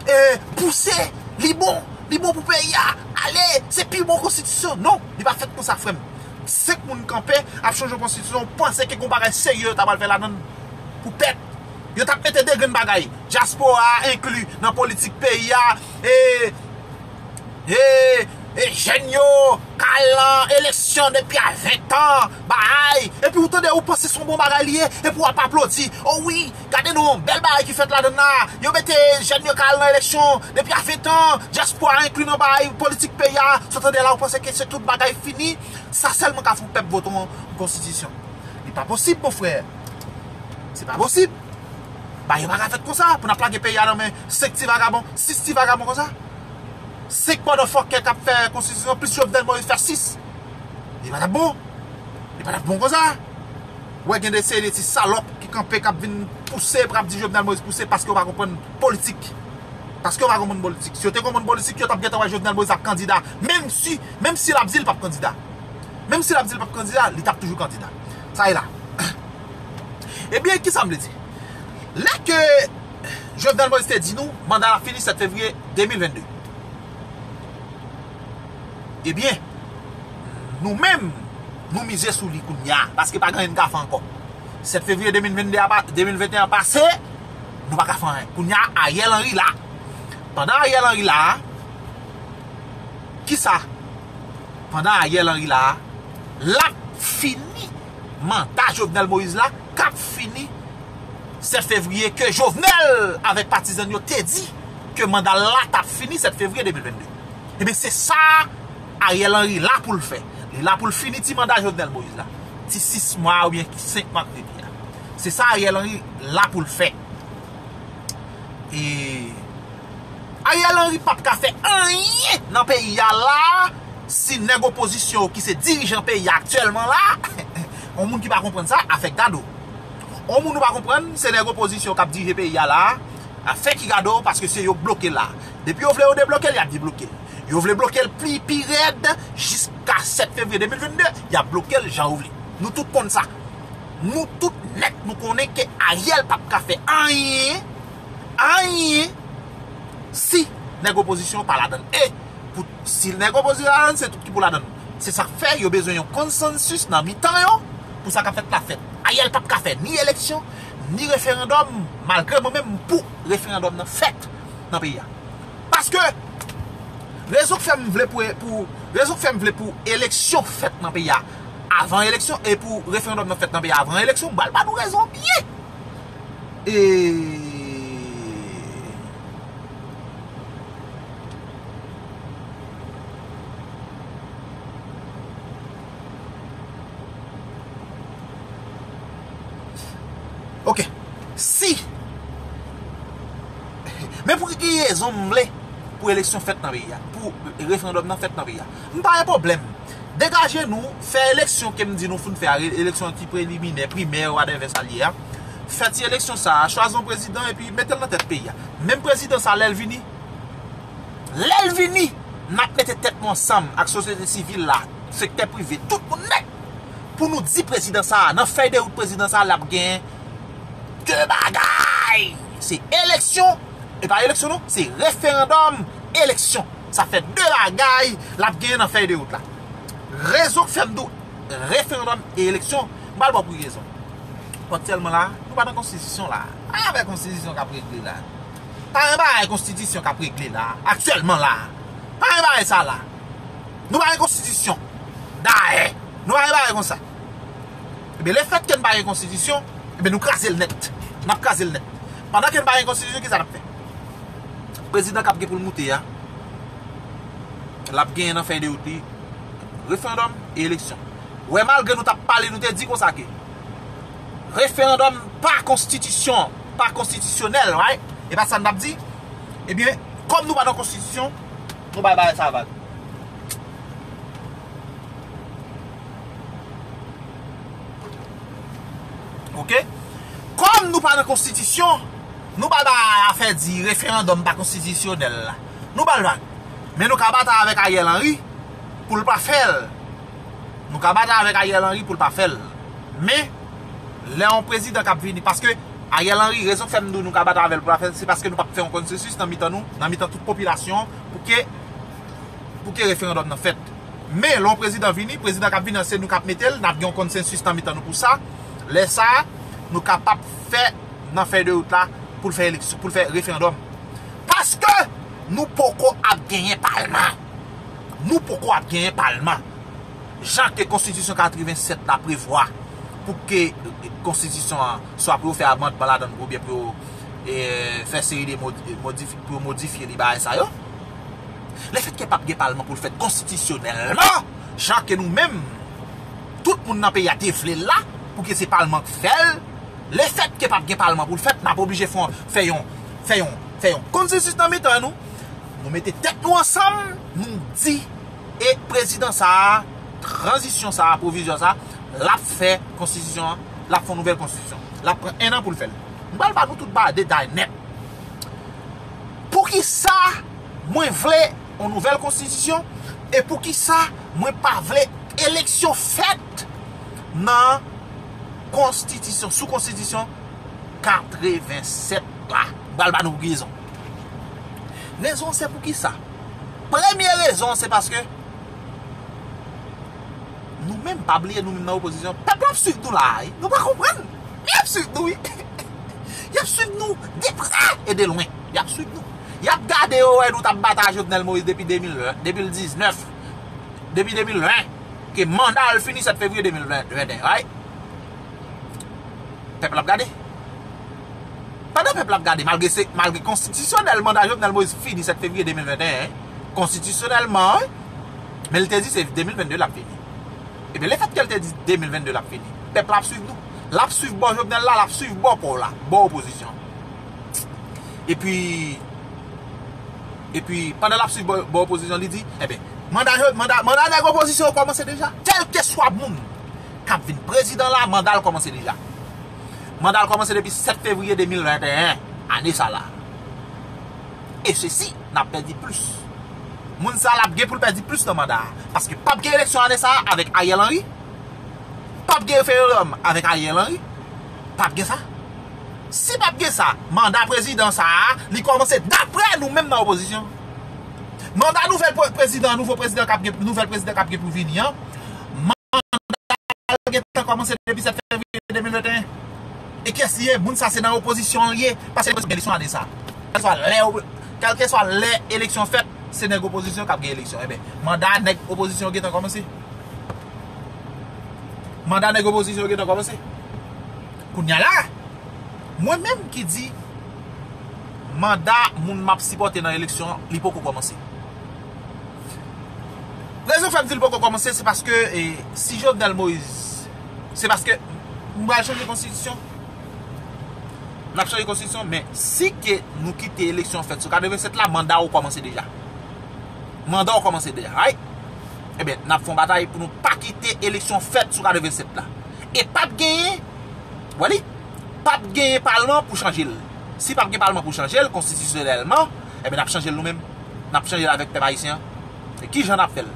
e, pouse, li bon, li bon pou peyi a, ale, se pi bon konstitisyon. Non, li pa fèt konsa, frè m. Senk moun kanpe ap chanje yon konstitisyon, w panse ke gon bagay serye yo ta pral fè ladan l pou pèp? Yo t ap mete de grenn bagay, dyaspora a enkli nan politik peyi a, e, e, e jèn yo ka al nan eleksyon depi a ven tan, bay, epi ou tande, ou panse se yon bon bagay li ye, epi w ap aplodi. O wi, gade non, bèl bagay ki fèt ladan l la. Yo mete jèn yo ka al nan eleksyon depi a ven tan, dyaspora enkli nan bagay politik peyi a. Sa w tande la, ou panse ke se tout bagay fini? Sa sèlman ka fè yon pèp vote yon konstitisyon. Li pa posib, mon frè. Se pa posib. Bagay yo pa ka fèt konsa, pou n ap lage peyi a nan men senk ti vagabon, sis ti vagabon konsa. Senk motherfucker k ap fè konstitisyon, plis Jovenel Moïse fè sis. Li pa t ap bon. Li pa t ap bon konsa. Ou wè gen de seri de ti salòp ki kanpe, k ap vin pouse, k ap di Jovenel Moïse pouse paske yo pa konprann politik. Paske yo pa konprann politik. Si yo te konprann politik, yo t ap gentan wè Jovenel Moïse ap kandida. Menm si, menm si l ap di l p ap kandida. Menm si l ap di l p ap kandida, li t ap toujou kandida. Sa e la. Ebyen, kisa m vle di? Lè ke Jovenel Moïse te di nou, manda l ap fini sèt fevriye de mil vennde. Ebyen, nou menm, nou mize sou li kounye a, paske pa gen anyen n ka fè ankò. Sèt fevriye de mil vennde a pa, de mil venteyen an pase, nou pa ka fè anyen. Kounye a, Ariel Henry la. Pandan Ariel Henry la, kisa? Pandan Ariel Henry la, l ap fini manda Jovenel Moïse la, k ap fini sèt fevriye, ke Jovenel avèk patizan yo te di ke manda l la t ap fini sèt fevriye de mil vennde. Ebyen, se sa Ariel Henry la pou l fè. Li la pou l fini ti manda Jovenel Moïse la. Ti sis mwa oubyen senk mwa k rete a. Se sa Ariel Henry la pou l fè. E Ariel Henry p ap ka fè anyen nan peyi a la, si nèg opozisyon yo ki se dirijan peyi a aktyèlman la, yon moun ki pa konprann sa, afè k gado. Yon moun ou pa konprann, se nèg opozisyon k ap dirije peyi a la, afè ki gado, paske se yo k bloke l la. Depi yo vle yo debloke l, y ap debloke l. Yo vle bloke l pi, pi rèd, jiska sèt fevriye de mil vennde, y ap bloke l jan yo vle. Nou tout konn sa. Nou tout nèt, nou konnen ke Ariel p ap ka fè anyen, anyen, si nèg opozisyon pa ladann. E pou, si nèg opozisyon ladann, se tout ki pou ladann. Se sa k fè yo bezwen yon konsansis nan mitan yo pou sa k ap fèt la fèt. Ariel p ap ka fè ni eleksyon, ni referandòm, malgre mwen menm m pou referandòm nan fèt nan peyi a. Paske rezon k fè m vle pou, pou, rezon k fè m vle pou eleksyon fèt nan peyi a avan eleksyon e pou referandòm nan fèt nan peyi a avan eleksyon, m pral ba nou rezon byen. E Ok. Si. Men pou ki rezon m vle pou eleksyon fèt nan peyi a, pou referandòm nan fèt nan peyi a? M pa gen pwoblèm. Degaje nou, fè eleksyon ke m di nou fout fè a, re-, eleksyon ki preliminè, primè, whatever sa l ye a. Fè ti eleksyon sa a, chwazi yon prezidan epi mete l nan tèt peyi a. Menm prezidan sa a, lè l vini, lè l vini, n ap mete tèt nou ansanm ak sosyete sivil la, sektè prive, tout moun nèt, pou nou di prezidan sa a, nan fèy de wout prezidan sa a, l ap gen de bagay. Se eleksyon, e pa eleksyon non, se referandòm, eleksyon. Sa fè de bagay l ap genyen nan fèy de wout la. Rezon k fè m di w referandòm e eleksyon, m pral ba w pou rezon. Aktyèlman la, nou pa nan konstitisyon la. Pa gen bagay konstitisyon k ap regle la. Pa gen bagay konstitisyon k ap regle la. Aktyèlman la. Pa gen bagay sa la. Nou pa gen konstitisyon. Dayè, nou pa gen bagay konsa. Ebyen, lefètke n pa gen konstitisyon, ebyen, nou kraze l nèt. N ap kraze l nèt. Pandan ke n pa gen konstitisyon, kisa n ap fè? Prezidan k ap gen pou l moute a, l ap genyen nan fèy de wout li referandòm e eleksyon. Ou wè, malgre nou t ap pale, nou te di konsa ke referandòm pa konstitisyon, pa konstitisyonèl, right? E pa sa n t ap di? Ebyen, kòm nou pa nan konstitisyon, nou bay bagay sa vag. Ok? Kòm nou pa nan konstitisyon, nou pa bay afè di referandòm pa konstitisyonèl la. Nou ba l vag. Men nou ka batay avèk Ariel Henry pou l pa fè l. Nou ka batay avèk Ariel Henry pou l pa fè l. Men, lè yon prezidan k ap vini, paske Ariel Henry, rezon k fè m di w nou ka batay avè l pou l pa fè l, se paske nou p ap fè yon konsensis nan mitan nou, nan mitan tout popilasyon, pou ke, pou ke referandòm nan fèt. Men, lè yon prezidan vini, prezidan k ap vini an, se nou k ap mete l, n ap gen yon konsensis nan mitan nou pou sa. Lè sa a, nou kapab fè nan fèy de wout la pou l fè eleksyon, pou l fè referandòm. Paske nou poko ap genyen palman. Nou poko ap genyen palman. Jan ke konstitisyon katrevennsèt la prevwa pou ke konstitisyon an, swa pou yo fè amandman ladan l oubyen pou yo, e, fè seri de modi-, modif-, pou yo modifye li, bagay sa yo. Lefètke p ap gen palman pou l fèt konstitisyonèlman, jan ke nou menm, tout moun nan peyi a te vle l la, pou ke se palman k fè l, lefètke p ap gen palman pou l fèt, n ap oblije fè yon, fè yon, fè yon, fè yon konsensis nan mitan nou, nou mete tèt nou ansanm, nou di, e prezidan sa a, tranzisyon sa a, pwovizwa sa a, l ap fè konstitisyon an, l ap fè yon nouvèl konstitisyon. L ap pran en an pou l fè l. M pral ba nou tout ba detay nèt. Poukisa mwen vle yon nouvèl konstitisyon e poukisa mwen pa vle eleksyon fèt nan konstitisyon, sou konstitisyon katrevensèt la. M pral ba nou rezon. Rezon se poukisa? Premye rezon se paske nou menm, pa bliye nou menm nan opozisyon, pèp la ap swiv nou la, wi. Nou pa konprann. Y ap swiv nou, wi. Y ap swiv nou de prè e de lwen. Y ap swiv nou. Y ap gade yo wè nou t ap batay Jovenel Moïse depi de mil ven, depi diznèf, depi de mil ven, ke manda l fini sèt fevriye de mil venteyen, right? Pèp la ap gade. Pandan pèp la ap gade, malgre se, malgre konstitisyonèl manda Jovenel Moïse fini sèt fevriye de mil venteyen, konstitisyonèlman, wi, men l te di se de mil vennde l ap fini. Ebyen, lefètke l te di de mil vennde l ap fini, pèp la ap swiv nou. L ap swiv bò Jovenel la, l ap swiv bò pa w la, bò opozisyon. Epi, epi, pandan l ap swiv bò, bò opozisyon, li di, ebyen, manda, manda, manda nèg opozisyon yo kòmanse deja. Kèlkeswa moun k ap vin prezidan la, manda l kòmanse deja. Manda l kòmanse depi sèt fevriye de mil venteyen, ane sa la. E sesi, n ap pèdi plis. Moun sa l ap gen pou l pèdi plis nan manda a. Paske p ap gen eleksyon ane sa a avèk Ariel Henry. P ap gen referandòm avèk Ariel Henry. P ap gen sa. Si p ap gen sa, manda prezidan sa a, li kòmanse daprè nou menm nan opozisyon. Manda nouvèl pre-, prezidan, nouvo prezidan k ap gen, nouvèl prezidan k ap gen pou vini an, manda l gentan kòmanse depi sèt fevriye de mil venteyen. E kiyès li ye? Moun sa se nan opozisyon li ye, paske gen eleksyon ane sa. Kèlkeswa lè, kèlkeswa lè eleksyon fèt, se nèg opozisyon k ap gen eleksyon. Ebyen, manda nèg opozisyon gentan kòmanse. Manda nèg opozisyon gentan kòmanse. Kounye a la, mwen menm ki di manda moun m ap sipòte nan eleksyon an, li poko kòmanse. Rezon fè m di l poko kòmanse, se paske, e, si Jovenel Moïse, se paske m pral chanje konstitisyon. N ap chanje konstitisyon, men si ke nou kite eleksyon fèt sou katrevensèt la, manda w kòmanse deja. Manda w kòmanse deja, right? Ebyen, n ap fè yon batay pou nou pa kite eleksyon fèt sou katrevensèt la. E p ap genyen, w wè li, p ap genyen palman pou chanje l. Si p ap gen palman pou chanje l konstitisyonèlman, ebyen, n ap chanje l nou menm. N ap chanje l avèk pèp ayisyen an. E kijan n ap fè l?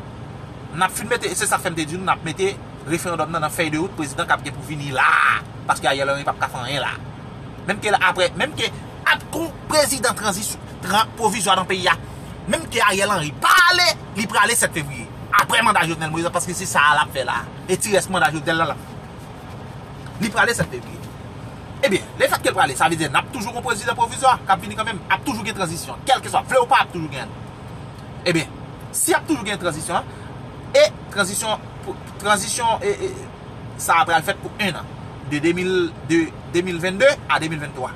N ap fin mete, se sa k fè m te di nou, n ap mete referandòm nan nan fèy de wout prezidan k ap gen pou vini la a. Paske Ariel Henry p ap ka fè anyen la a. Menm ke apre, menm ke ap gon prezidan tranzisyon, tran-, pwovizwa nan peyi a. Menm ke Ariel Henry pa ale, li prale sèt fevriye. Apre manda Jovenel Moïse, paske se sa a l ap fè la a. E ti rès manda Jovenel la, l ap, li prale sèt fevriye. Ebyen, lefètke l prale, sa vle di n ap toujou gon prezidan pwovizwa k ap vini kanmenm. Ap toujou gen tranzisyon. Kèlkeswa, vle ou pa, ap toujou gen. Ebyen, si ap toujou gen tranzisyon an, e tranzisyon, pou, tranzisyon, e, e, sa a pral fèt pou en an, de de mil, de de mil vennde a de mil venntwa.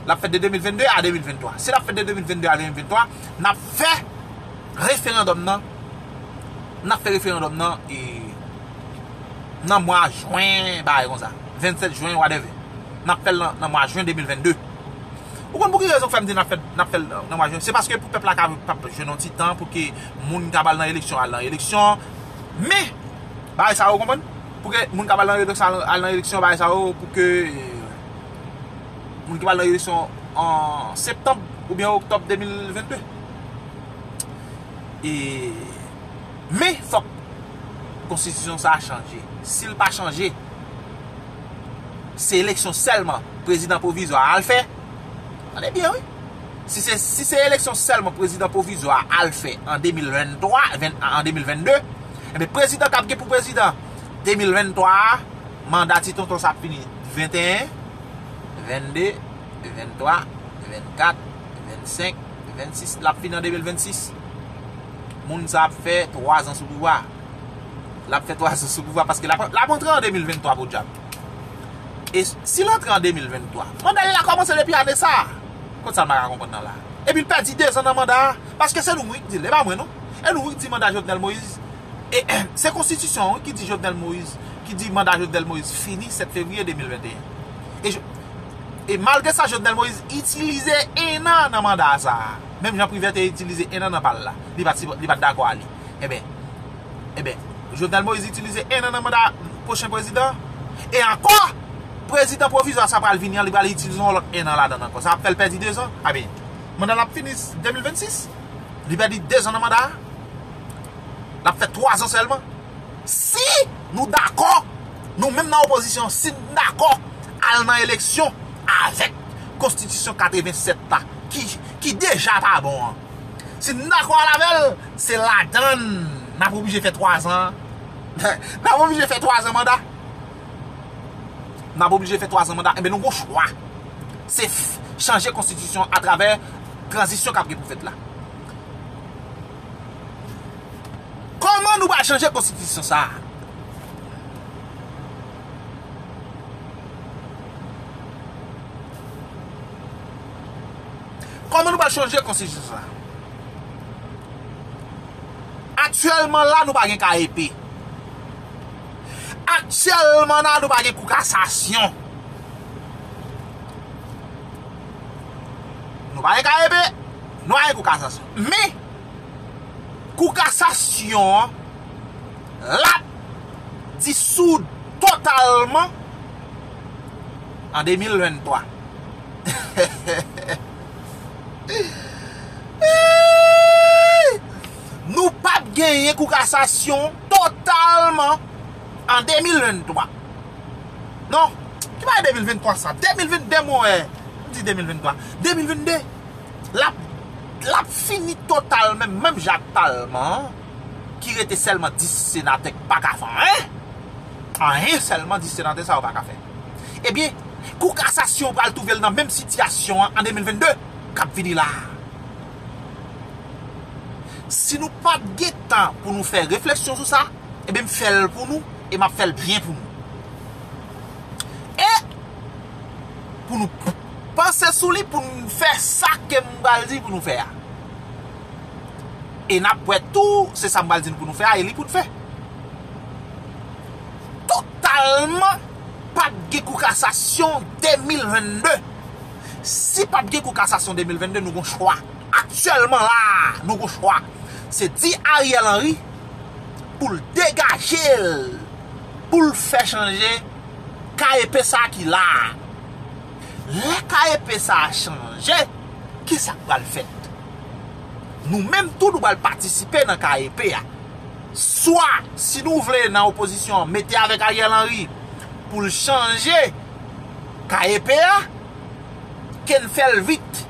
L ap fèt de de mil vennde a de mil venntwa. Si l ap fèt de de mil vennde a de mil venntwa, n ap fè referandòm nan, n ap fè referandòm nan, e, nan mwa jen, bagay konsa. Vennsèt jen, whatever. N ap fè l nan, nan mwa jen de mil vennde. Ou konn pou ki rezon k fè m di n ap fè, n ap fè l nan, nan mwa jen? Se paske pou pèp la ka, ka jwenn yon ti tan pou ke moun k ap al nan eleksyon, al nan eleksyon. Men, bagay sa yo, ou konprann? Pou ke moun k ap al nan eleksyon, al, al nan eleksyon, bagay sa yo, pou ke, e, moun ki pral nan eleksyon an septanm oubyen oktòb de mil vennde. E, men, fòk konstitisyon sa a chanje. Si l pa chanje, se eleksyon sèlman prezidan pwovizwa a al fè. Tande byen, wi. Si se, si se eleksyon sèlman prezidan pwovizwa a al fè an de mil venntwa, ven-, an de mil vennde, ebyen, prezidan k ap gen pou prezidan de mil venntwa a, manda ti tonton sa ap fini venteyen, vennde, venntwa, vennkat, vennsenk, vennsis, l ap fini an de mil vennsis. Moun sa ap fè twa zan sou pouvwa. L ap fè twa zan sou pouvwa paske l ap, l ap antre an de mil venntwa podyab. E si l antre an de mil venntwa, manda l la kòmanse depi ane sa a. Kot sa l pa ka konprann nan la? Epi l pèdi de zan nan manda a. Paske se nou wi k di l, e pa mwen non. E nou wi k di manda Jovenel Moïse. E, se konstitisyon an wi ki di Jovenel Moïse, ki di manda Jovenel Moïse fini sèt fevriye de mil venteyen. E, e malgre sa, Jovenel Moïse itilize en an nan manda sa a. Menm jan Privè te itilize en an nan pa l la. Li pa t, li pa t dakò a li. Ebyen, ebyen, Jovenel Moïse itilize en an nan manda pwochen prezidan. E ankò, prezidan pwovizwa sa pral vini an, li pral itilize yon lòt en an ladan l ankò. Sa ap fè l pèdi de zan. Ebyen, manda l ap fini de mil vennsis. Li pèdi de zan nan manda a. L ap fè twa zan sèlman. Si nou dakò Nou menm nan opozisyon, si n dakò al nan eleksyon avèk konstitisyon katrevennsèt la, ki, ki deja pa bon an, si n dakò al avè l, se ladan n ap oblije fè twazan. N ap oblije fè twazan manda. N ap oblije fè twazan manda. Enben, nou gon chwa. Se f-, chanje konstitisyon atravè tranzisyon k ap gen pou fèt la. Kòman nou pral chanje konstitisyon sa a? Kòman nou pral chanje konstitisyon sa a? Aktyèlman la, nou pa gen K E P. Aktyèlman la, nou pa gen kou kasasyon. Nou pa gen K E P, nou pa gen kou kasasyon. Men, kou kasasyon an, l ap disoud totalman an de mil venntwa. Nou p ap genyen kou kasasyon totalman an de mil venntwa. Non, ki bagay de mil venntwa sa? De mil vennde, mwen wè. M di de mil venntwa. De mil vennde. L ap, l ap fini total, menm, menm jan ak palman an, ki rete sèlman dis senatè k pa ka fè anyen. Anyen sèlman dis senatè sa yo pa ka fè. Ebyen, kou kasasyon pral twouve l nan menm sitiyasyon an an de mil vennde k ap vini la a. Si nou pa t gen tan pou nou fè refleksyon sou sa, ebyen, m fè l pou nou e m ap fè l byen pou nou. E pou nou p-, panse sou li, pou n fè sa ke m pral di pou nou fè a. E n ap wè tou, se sa m pral di nou pou nou fè a, e li pou n fè. Totalman, p ap gen kou kasasyon de mil vennde. Si p ap gen kou kasasyon de mil vennde, nou gon chwa. Aktyèlman la, nou gon chwa. Se di Ariel Henry pou l degaje l, pou l fè chanje K E P sa ki la a. Lè K E P sa a chanje, ki sa k pral fèt? Nou menm tou, nou pral patisipe nan K E P a. Swa, si nou vle nan opozisyon, mete avèk Ariel Henry pou l chanje K E P a, ke n fè l vit.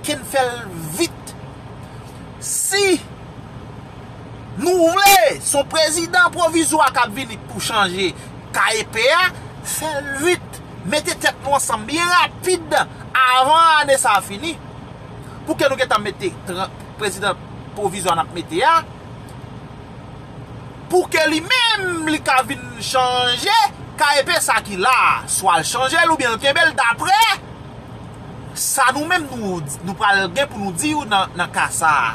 Ke n fè l vit. Si nou vle, se yon prezidan pwovizwa k ap vini pou chanje K E P a, fè l vit. Mete tèt nou ansanm byen rapid avan ane sa a fini. Pou ke nou gentan mete tran-, prezidan pwovizwa n ap mete a, pou ke li menm, li ka vin chanje K E P sa ki la a. Swa l chanje l oubyen l kenbe l, daprè sa nou menm nou, nou pral gen pou nou di yo nan, nan ka sa a.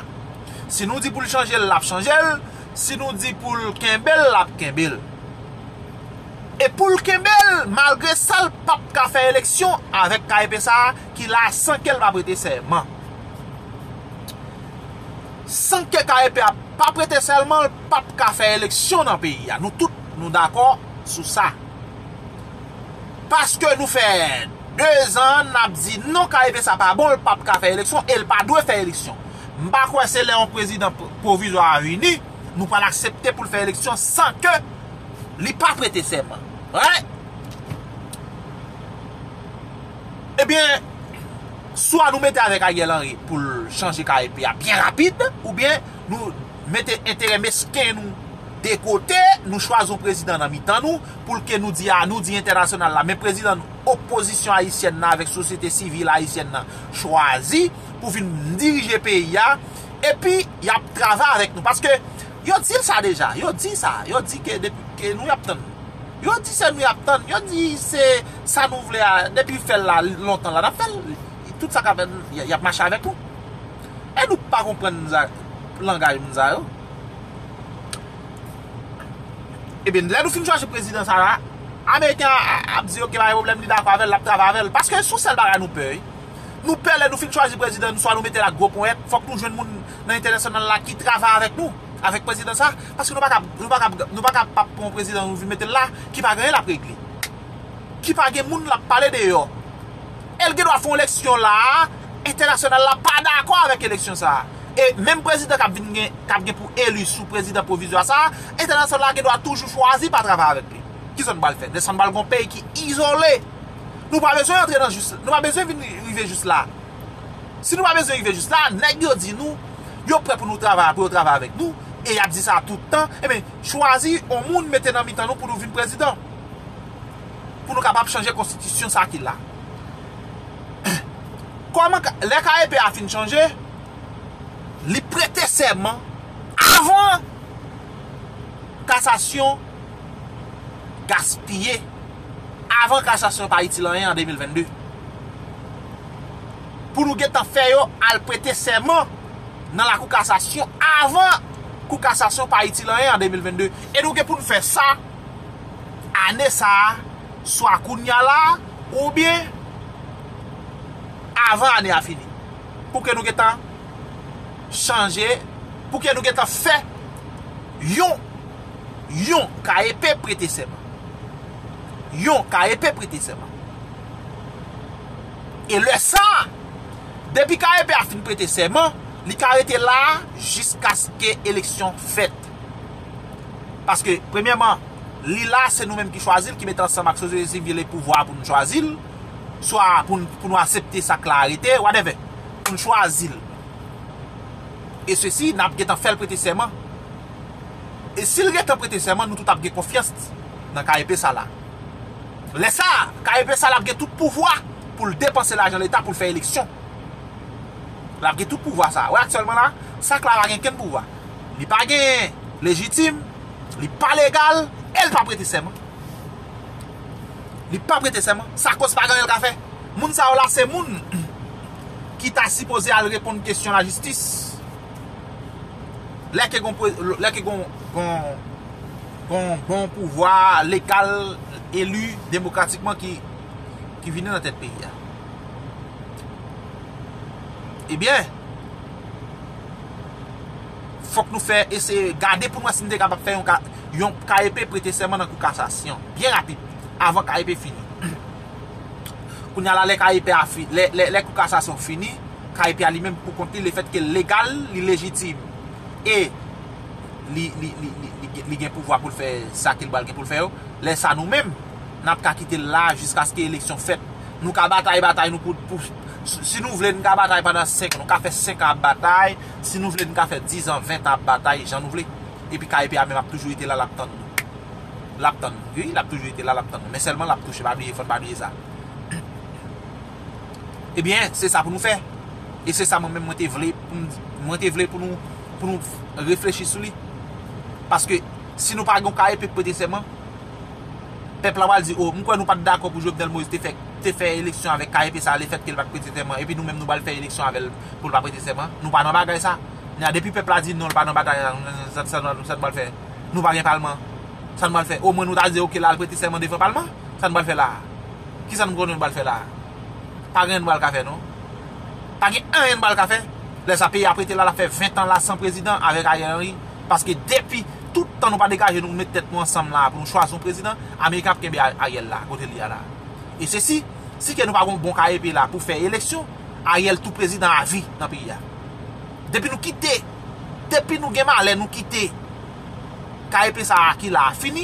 Si nou di pou l chanje l, l ap chanje l. Si nou di pou l kenbe l, l ap kenbe l. E pou l kenbe l, malgre sa, l p ap ka fè eleksyon avèk K E P sa a ki la a san ke l pa prete sèman. San ke K E P a pa prete sèman, l p ap ka fè eleksyon nan peyi a. Nou tout, nou dakò sou sa. Paske nou fè dezan n ap di non, K E P sa pa bon, l p ap ka fè eleksyon e l pa dwe fè eleksyon. M pa kwè se lè yon prezidan p-, pwovizwa a vini, nou pral aksepte pou l fè eleksyon san ke li pa prete sèman. Right? Ebyen, swa nou mete avèk Ariel Henry pou l chanje K E P a byen rapid, oubyen nou mete enterè mesken nou de kote, nou chwazi yon prezidan nan mitan nou, pou l ke nou di a, nou di entènasyonal la, men prezidan opozisyon ayisyèn nan avèk sosyete sivil ayisyèn nan chwazi pou vin dirije peyi a, epi y ap travay avèk nou. Paske yo di l sa deja, yo di sa, yo di ke depi ke nou y ap tann. Yo di se nou y ap tann, yo di se sa nou vle a, depi fè l la lontan la, n ap fè l, tout sa k ap fèt, y, y ap mache avèk nou. E nou pa konprann za-, langaj moun sa yo. Ebyen, lè nou fin chwazi prezidan sa la, Ameriken a, a, ap di, "Ok, pa gen pwoblèm, li dakò avè l, l ap travay avè l." Paske se yon sèl bagay nou pè, wi. Nou pè lè nou fin chwazi prezidan nou, swa nou mete l ak gwo ponyèt, fòk nou jwenn moun nan entènasyonal la ki travay avèk nou, avèk prezidan sa, paske nou pa ka, nou pa ka, nou pa ka p ap pran yon prezidan nou vin mete l la, ki pa gen anyen l ap regle. Ki pa gen moun l ap pale deyò. E l gen dwa fè yon eleksyon la a, entènasyonal la pa dakò avèk eleksyon sa a. E menm prezidan k ap vin gen, k ap gen pou eli sou prezidan pwovizwa sa a, entènasyonal la gen dwa toujou chwazi pa travay avèk li. Kisa n pral fè? Lè sa n pral gen yon peyi ki izole. Nou pa bezwen antre nan jis, nou pa bezwen vin rive jis la. Si nou pa bezwen rive jis la, nèg yo di nou, yo prè pou nou travay, pou yo travay avèk nou, e y ap di sa tout tan, ebyen, chwazi yon moun mete nan mitan nou pou nou vin prezidan. Pou nou kapab chanje konstitisyon sa ki la. Kòman ka, lè K E P a fin chanje, li prete sèman avan kasasyon gaspiye, avan kasasyon pa itil anyen an de mil vennde. Pou nou gentan fè yo al prete sèman nan lakou kasasyon avan kou kasasyon pa itil anyen an de mil vennde. E nou gen pou n fè sa ane sa a, swa kounye a la, oubyen avan ane a fini. Pou ke nou gentan chanje, pou ke nou gentan fè yon, yon K E P prete sèman. Yon K E P prete sèman. E lè sa a, depi K E P a fin prete sèman, li ka rete la a jiskaske eleksyon fèt. Paske, premyèman, li la, se nou menm ki chwazi l, ki mete ansanm ak sosyete sivil e pouvwa pou nou chwazi l, swa pou n, pou nou aksepte sa k la a rete, whatever, pou n chwazi l. E sesi, n ap gentan fè l prete sèman. E si l gentan prete sèman, nou tout ap gen konfyans nan K E P sa la. Lè sa a, K E P sa la ap gen tout pouvwa pou l depanse lajan Leta pou l fè eleksyon. L ap gen tout pouvwa sa a. Wè aktyèlman la, sa k la pa gen kenn pouvwa. Li pa gen lejitim, li pa legal, e l pa prete sèman. Li pa prete sèman. Sa koz pa gen anyen l ka fè. Moun sa yo la se moun ki ta sipoze al reponn kesyon lajistis. Lè ke gon, lè ke gon, gon, gon, gon pouvwa legal, eli demokratikman ki, ki vini nan tèt peyi a. Ebyen, fòk nou fè eseye gade pou n wè si n te kapab fè yon ka, yon K E P prete sèman nan kou kasasyon. Byen rapid, avan K E P fini. Kounye a la, lè K E P a fi, lè, lè, lè kou kasasyon fini, K E P a li menm pou kont li, lefètke l legal, li lejitim, e li, li, li, li, li, li gen pouvwa pou l fè sa ke l pral gen pou l fè yo, lè sa nou menm, n ap ka kite l la jiskaske eleksyon fèt. Nou ka batay, batay nou pou, pou, si, si nou vle, n ka batay pandan senk an, nou ka fè senk an ap batay, si nou vle, n ka fè diz an, ven an ap batay, jan nou vle. Epi K E P a menm ap toujou rete la, l ap tann nou. L ap tann nou. Wi, l ap toujou rete la, l ap tann nou. Men sèlman l ap touche, pa bliye, fò n pa bliye sa. Ebyen, se sa pou nou fè. E se sa mwen menm mwen te vle, pou m, mwen te vle pou nou, pou nou reflechi sou li. Paske si nou pa gen yon K E P prete sèman, pèp la pral di, o, m kwè nou pa t dakò pou Jovenel Moïse te fè, te fè eleksyon avèk K E P sa, lefètke l pa t prete sèman, epi nou menm nou pral fè eleksyon avè l pou l pa prete sèman. Nou pa nan bagay sa. Kounye a, depi pèp la di non, l pa nan batay la, sa, sa, sa, sa n pral fè? Nou pa gen palman. Sa n pral fè? Omwen nou ta di, oke, l al prete sèman devan palman. Sa n pral fè la a? Kisa nou konnen nou pral fè la a? Pa gen anyen nou pral ka fè, non. Pa gen anyen nou pral ka fè. Lè sa peyi a prete la, l ap fè ven tan la san prezidan avèk Ariel Henry. Paske depi tout tan nou pa degaje nou, met tèt nou ansanm la pou nou chwazi yon prezidan, Ameriken ap kenbe A-, Ariel la, kote li a la. E se si, si ke nou pa gen yon bon K E P la pou fè eleksyon, Ariel tou prezidan avi nan peyi a. Depi nou kite, depi nou gen malè, nou kite K E P sa a ki la a fini,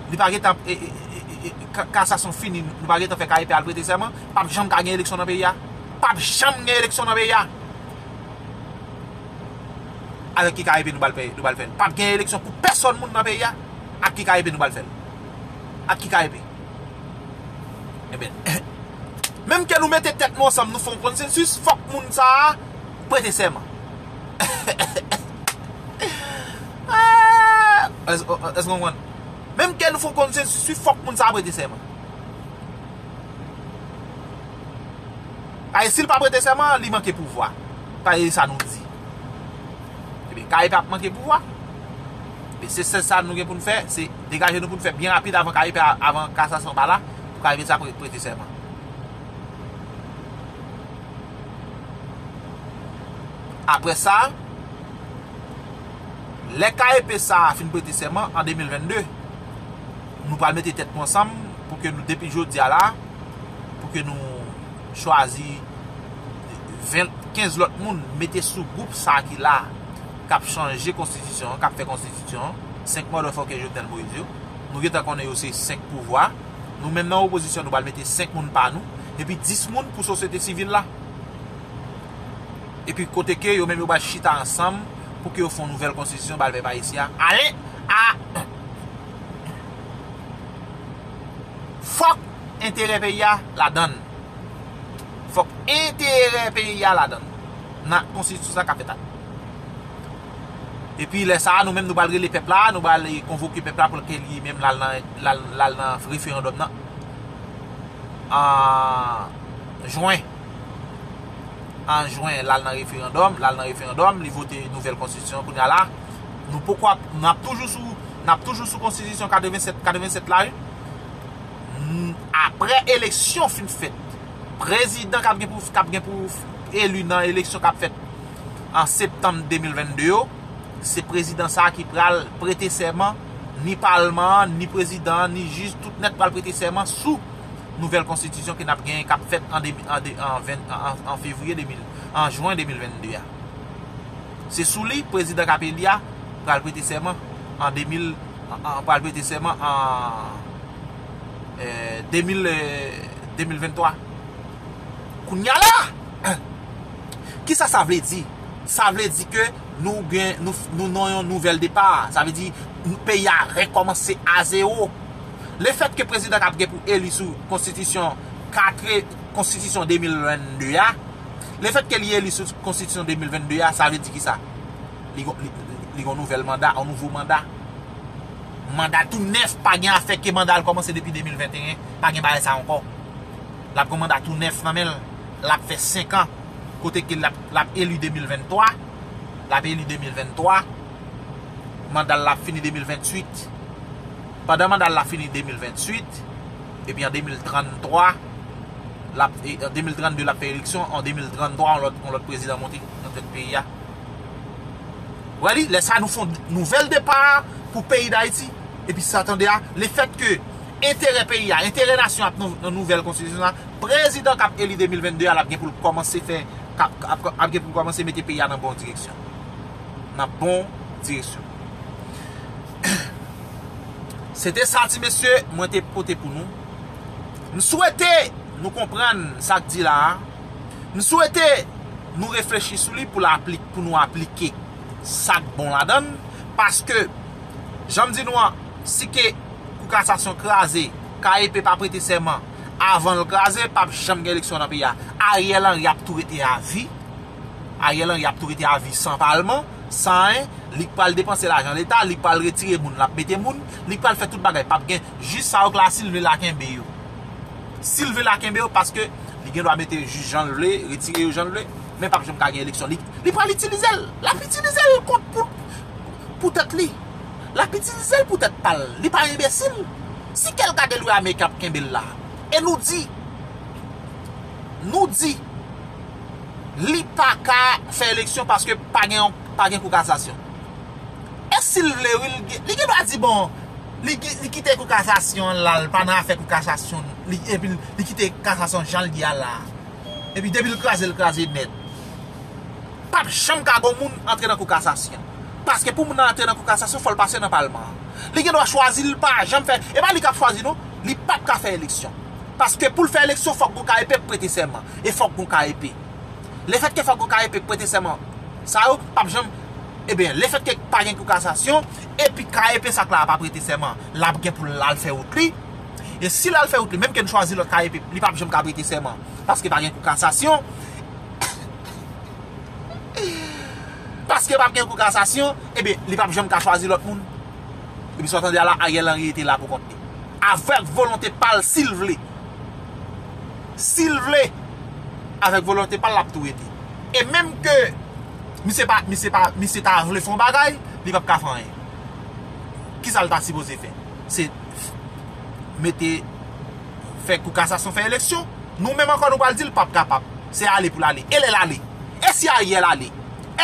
li pa gentan, e, e, e, e, e, ka-, kasasyon fini, nou pa gentan fè K E P al prete sèman, p ap janm ka gen eleksyon nan peyi a. P ap janm gen eleksyon nan peyi a. Avèk ki K E P nou pral fè, nou pral fè l? P ap gen eleksyon pou pèsòn moun nan peyi a. Ak ki K E P nou pral fè l? Ak ki K E P? Ebyen, menm ke nou mete tèt nou ansanm, nou fè yon konsensis, fòk moun sa a prete sèman. Ah, èske, èske w konprann? Menm ke nou fè yon konsensis, wi, fòk moun sa a prete sèman. Paske si l pa prete sèman, li manke pouvwa. Paske sa nou di. Ebyen, K E P ap manke pouvwa. Ebyen, se sèl sa nou gen pou n fè, se degaje nou pou n fè byen rapid avan K E P a, avan kasasyon pa la, pou K E P sa pre-, prete sèman. Apre sa, lè K E P sa a fin prete sèman an de mil vennde, nou pral mete tèt nou ansanm pou ke nou, depi jodi a la, pou ke nou chwazi ven, kenz lòt moun mete sou gwoup sa a ki la, k ap chanje konstitisyon an, k ap fè konstitisyon an, senk motherfucker Jovenel Moïse yo. Nou gentan konnen yo se senk pouvwa. Nou menm nan opozisyon, nou pral mete senk moun pa nou. Epi dis moun pou sosyete sivil la. Epi kote ke yo menm yo pral chita ansanm pou ke yo fè yon nouvèl konstitisyon ba pèp ayisyen an. Ale a Fòk enterè peyi a ladann. Fòk enterè peyi a ladann. Nan konstitisyon sa k ap fèt la. Epi lè sa a, nou menm nou pral rele pèp la, nou pral konvoke pèp la pou l ke li menm l al nan, l al, l al nan referandòm nan. An jen. An jen, l al nan referandòm, l al nan referandòm, li vote nouvèl konstitisyon. Kounye a la, nou poko ap, n ap toujou sou, n ap toujou sou konstitisyon katrevennsèt, katrevennsèt la, wi. N-, apre eleksyon fin fèt, prezidan k ap gen pou, k ap gen pou eli nan eleksyon k ap fèt an septanm de mil vennde yo, se prezidan sa a ki pral prete sèman, ni palman an, ni prezidan an, ni jij, tout nèt pral prete sèman sou nouvèl konstitisyon ke n ap genyen k ap fèt an de, an de, an ven, an, an, an fevriye de mil, an jen de mil vennde a. Se sou li, prezidan k ap eli a pral prete sèman an de mil, an, an, pral prete sèman an, eh, de mil, eh, de mil venntwa. Kounye a la, kisa sa vle di? Sa vle di ke nou gen, nou, nou nan yon nouvèl depa. Sa vle di, nou, peyi a rekòmanse a zewo. Lefèt ke prezidan k ap gen pou eli sou konstitisyon katre, konstitisyon de mil vennde a, lefèt ke li eli sou konstitisyon de mil vennde a, sa vle di kisa? Li gon, li, li, li gon nouvèl manda, yon nouvo manda. Manda tou nèf, pa gen afè ke manda l kòmanse depi de mil venteyen, pa gen bagay sa ankò. L ap gen manda tou nèf nan men l, l ap fè senk an, kote ke l ap, l ap eli de mil venntwa, l ap eli de mil venntwa, manda l ap fini de mil venntuit. Pandan manda l ap fini de mil venntuit, epi an de mil tranntwa, l ap, e, an de mil trannde, l ap fè eleksyon, an de mil tranntwa, yon lòt, yon lòt prezidan monte nan tèt peyi a. Wè li, lè sa nou fè yon nouvèl depa pou peyi Dayiti. Epi sa tande a, lefèt ke enterè peyi a, enterè nasyon ap nan nouvèl konstitisyon la, prezidan k ap eli de mil vennde a, l ap gen pou l kòmanse fè, k ap, k ap, ap gen pou l kòmanse mete peyi a nan bon direksyon. Nan bon direksyon. Se te sa, ti mesye, mwen te pote pou nou. M swete nou konprann sa k di la a. M swete nou reflechi sou li pou l aplik-, pou nou aplike sa k bon ladan l. Paske, jan m di nou an, si ke Kou Kasasyon kraze, K E P pa prete sèman, avan l kraze, p ap janm gen eleksyon nan peyi a. Ariel Henry ap tou rete avi. Ariel Henry ap tou rete avi san palman, san anyen. Li k pral depanse lajan leta, li k pral retire moun, l ap mete moun, li k pral fè tout bagay. P ap gen jij sa yo k la, si l vle l a kenbe yo. Si l vle l a kenbe yo, paske li gen dwa mete jij jan l vle, retire yo jan l vle, men p ap janm ka gen eleksyon. Li, li pral itilize l, l ap itilize l kont pou, pou tèt li. L ap itilize l pou tèt pa l. Li pa enbesil. Si kèlkadèl wi Ameriken ap kenbe l la. E nou di, nou di, li pa ka fè eleksyon paske pa gen, pa gen kou kasasyon. E si l vle, wi, li gen, li gen dwa di, bon, li, li kite kou kasasyon an la, l pa nan afè kou kasasyon, li, epi li kite kasasyon jan l ye a la. Epi depi l kraze, l kraze nèt. P ap janm ka gon moun antre nan kou kasasyon. Paske pou moun nan antre nan kou kasasyon, fò l pase nan palman an. Li gen dwa chwazi, l pa janm fè, e pa li k ap chwazi non, li p ap ka fè eleksyon. Paske pou l fè eleksyon, fòk gon K E P prete sèman. E fòk gon K E P. Lefètke fòk gon K E P prete sèman, sa yo p ap janm, ebyen, lefètke pa gen kou kasasyon, epi K E P sa k la a pa prete sèman, l ap gen pou l al fè wout li. E si l al fè wout li, menm ke n chwazi lòt K E P, li p ap janm ka prete sèman. Paske pa gen kou kasasyon. Paske p ap gen kou kasasyon, ebyen, li p ap janm ka chwazi lòt moun. Epi sa w tande a la, Ariel Henry rete la pou kont li. Avèk volonte pa l, si l vle. Si l vle, avèk volonte pa l, l ap tou rete. E menm ke misye pa, misye pa, misye ta vle fè yon bagay, li p ap ka fè anyen. Kisa l ta sipoze fè? Se mete, fè kou kasasyon fè eleksyon. Nou menm ankò, nou pral di l p ap kapab. Se ale pou l ale. E lè l ale? E si Ariel ale?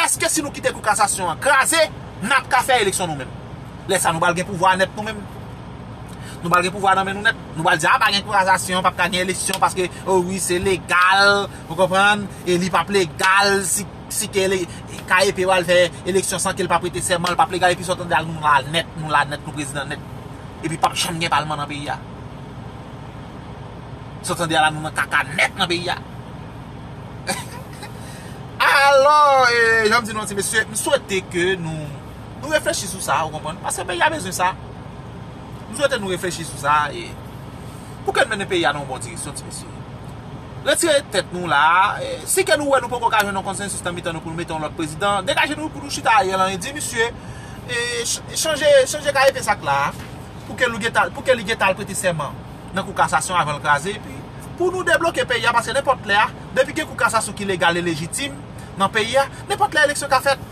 Èske si nou kite kou kasasyon an kraze, n ap ka fè eleksyon nou menm? Lè sa, nou pral gen pouvwa nèt nou menm. Nou pral gen pouvwa nan men nou nèt. Nou pral di, a, pa gen kou kasasyon, p ap ka gen eleksyon, paske, o wi, se legal, ou konprann? E li p ap legal, si, si ke le, K E P pral fè eleksyon san ke l pa prete sèman, l p ap legal, epi sa w tande a, nou la nèt, nou la nèt, nou prezidan nèt. epi p ap janm gen palman nan peyi a. Sa w tande a la, nou nan kaka nèt nan peyi a. Alò, e, jan m di nou an, ti mesye, m swete ke nou, nou reflechi sou sa, ou konprann? Paske peyi a bezwen sa. M swete nou reflechi sou sa, e pou ke n mennen peyi a nan yon bon direksyon, ti mesye. Retire tèt nou la, e, si ke nou wè nou poko ka jwenn yon konsansis nan mitan nou pou nou mete yon lòt prezidan, degaje nou pou nou chita ayè lan e di, misye, e, ch-, chanje, chanje K E P sa k la, pou ke li gentan, pou ke li gentan al prete sèman nan kou kasasyon avan l kraze, epi pou nou debloke peyi a, paske nenpòt lè a, depi gen kou kasasyon ki legal e lejitim nan peyi a, nenpòt lè eleksyon ka fèt.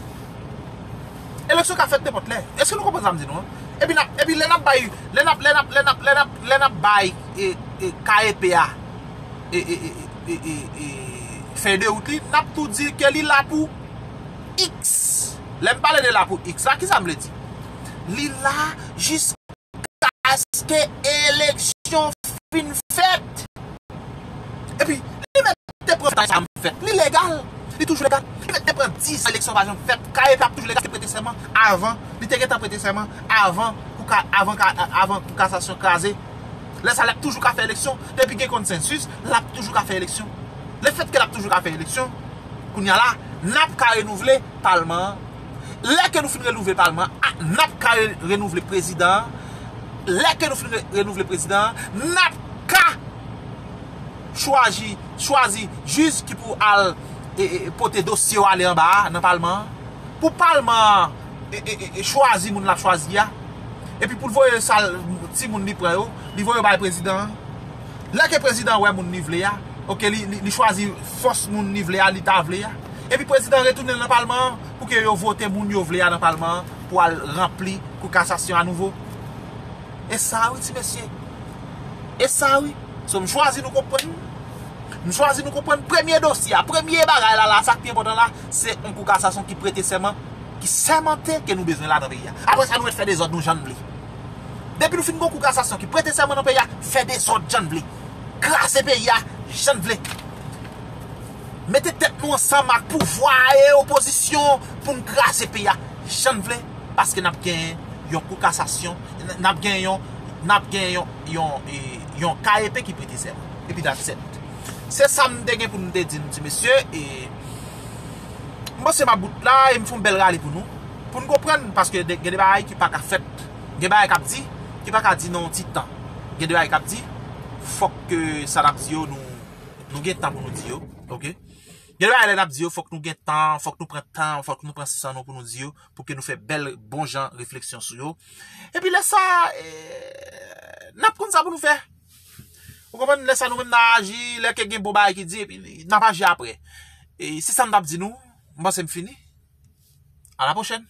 Eleksyon ka fèt nenpòt lè. Èske nou konprann sa m di nou an? Epi n ap, epi lè n ap bay, lè n ap, lè n ap, lè n ap, lè n ap, lè n ap bay, e, e, K E P a, e, e, e, e, e, fèy de wout li, n ap tou di ke li la pou X. Lè m pale de la pou X la, kisa m vle di? Li la jiskaske eleksyon fin fèt. Epi, li mèt te pran tan sa fèt. Li legal. Li toujou legal. Li mèt te pran dis an eleksyon pa janm fèt. K E P ap toujou legal te prete sèman avan. Li te gentan prete sèman avan pou ka, avan ka, avan pou kasasyon kraze. Lè sa, l ap toujou ka fè eleksyon. Depi gen konsansis, l ap toujou ka fè eleksyon. Lefètke l ap toujou ka fè eleksyon, kounye a la, n ap ka renouvle palman an. Lè ke nou fin renouvle palman an, a, n ap ka re-, renouvle prezidan an. Lè ke nou fin re-, renouvle prezidan an, n ap ka chwazi, chwazi jij ki pou al, e, e, pote dosye yo ale anba a, nan palman an. Pou palman an, e, e, e, e, chwazi moun l ap chwazi a. Epi pou l voye sa, timoun li pran yo, li voye yo bay prezidan an. Lè ke prezidan an wè moun li vle a, oke, li, li, li chwazi fòs moun li vle a, li ta vle a. Epi prezidan an retounen l nan palman an pou ke yo vote moun yo vle a nan palman an pou al ranpli kou kasasyon a nouvo. E sa wi, ti mesye. E sa wi. So, m chwazi nou konprann. M chwazi nou konprann premye dosye a, premye bagay la, la, sa k pi enpòtan la, se yon kou kasasyon ki prete sèman, ki sèmante ke nou bezwen la nan peyi a. Apre sa, nou mèt fè dezòd nou jan n vle. Depi nou fin gon kou kasasyon ki prete sèman nan peyi a, fè dezòd jan n vle. Kraze peyi a jan n vle. Mete tèt nou ansanm ak pouvwa e opozisyon pou n kraze peyi a jan n vle, paske n ap gen yon kou kasasyon, n ap gen yon, n ap gen yon, yon, e, yon K E P ki prete sèman. Epi that's it. Se sa m te gen pou m te di nou, ti mesye, e m panse m ap bout la, e m fè yon bèl rale pou nou, pou n konprann, paske de, gen de bagay ki pa ka fèt, gen bagay k ap di, ki pa ka di nan yon ti tan. Gen de bagay k ap di, fòk ke sa n ap di yo, nou, nou gen tan pou nou di yo, oke? Gen de bagay lè n ap di yo, fòk nou gen tan, fòk nou pran tan, fòk nou pran san nou pou nou di yo, pou ke nou fè bèl, bon jan refleksyon sou yo. Epi lè sa, e, n ap konn sa pou nou fè. Ou konprann? Lè sa nou menm n a aji, lè ke gen bon bagay ki di, epi n ap aji apre. E se sa m t ap di nou, m panse m fini. A la pwochèn.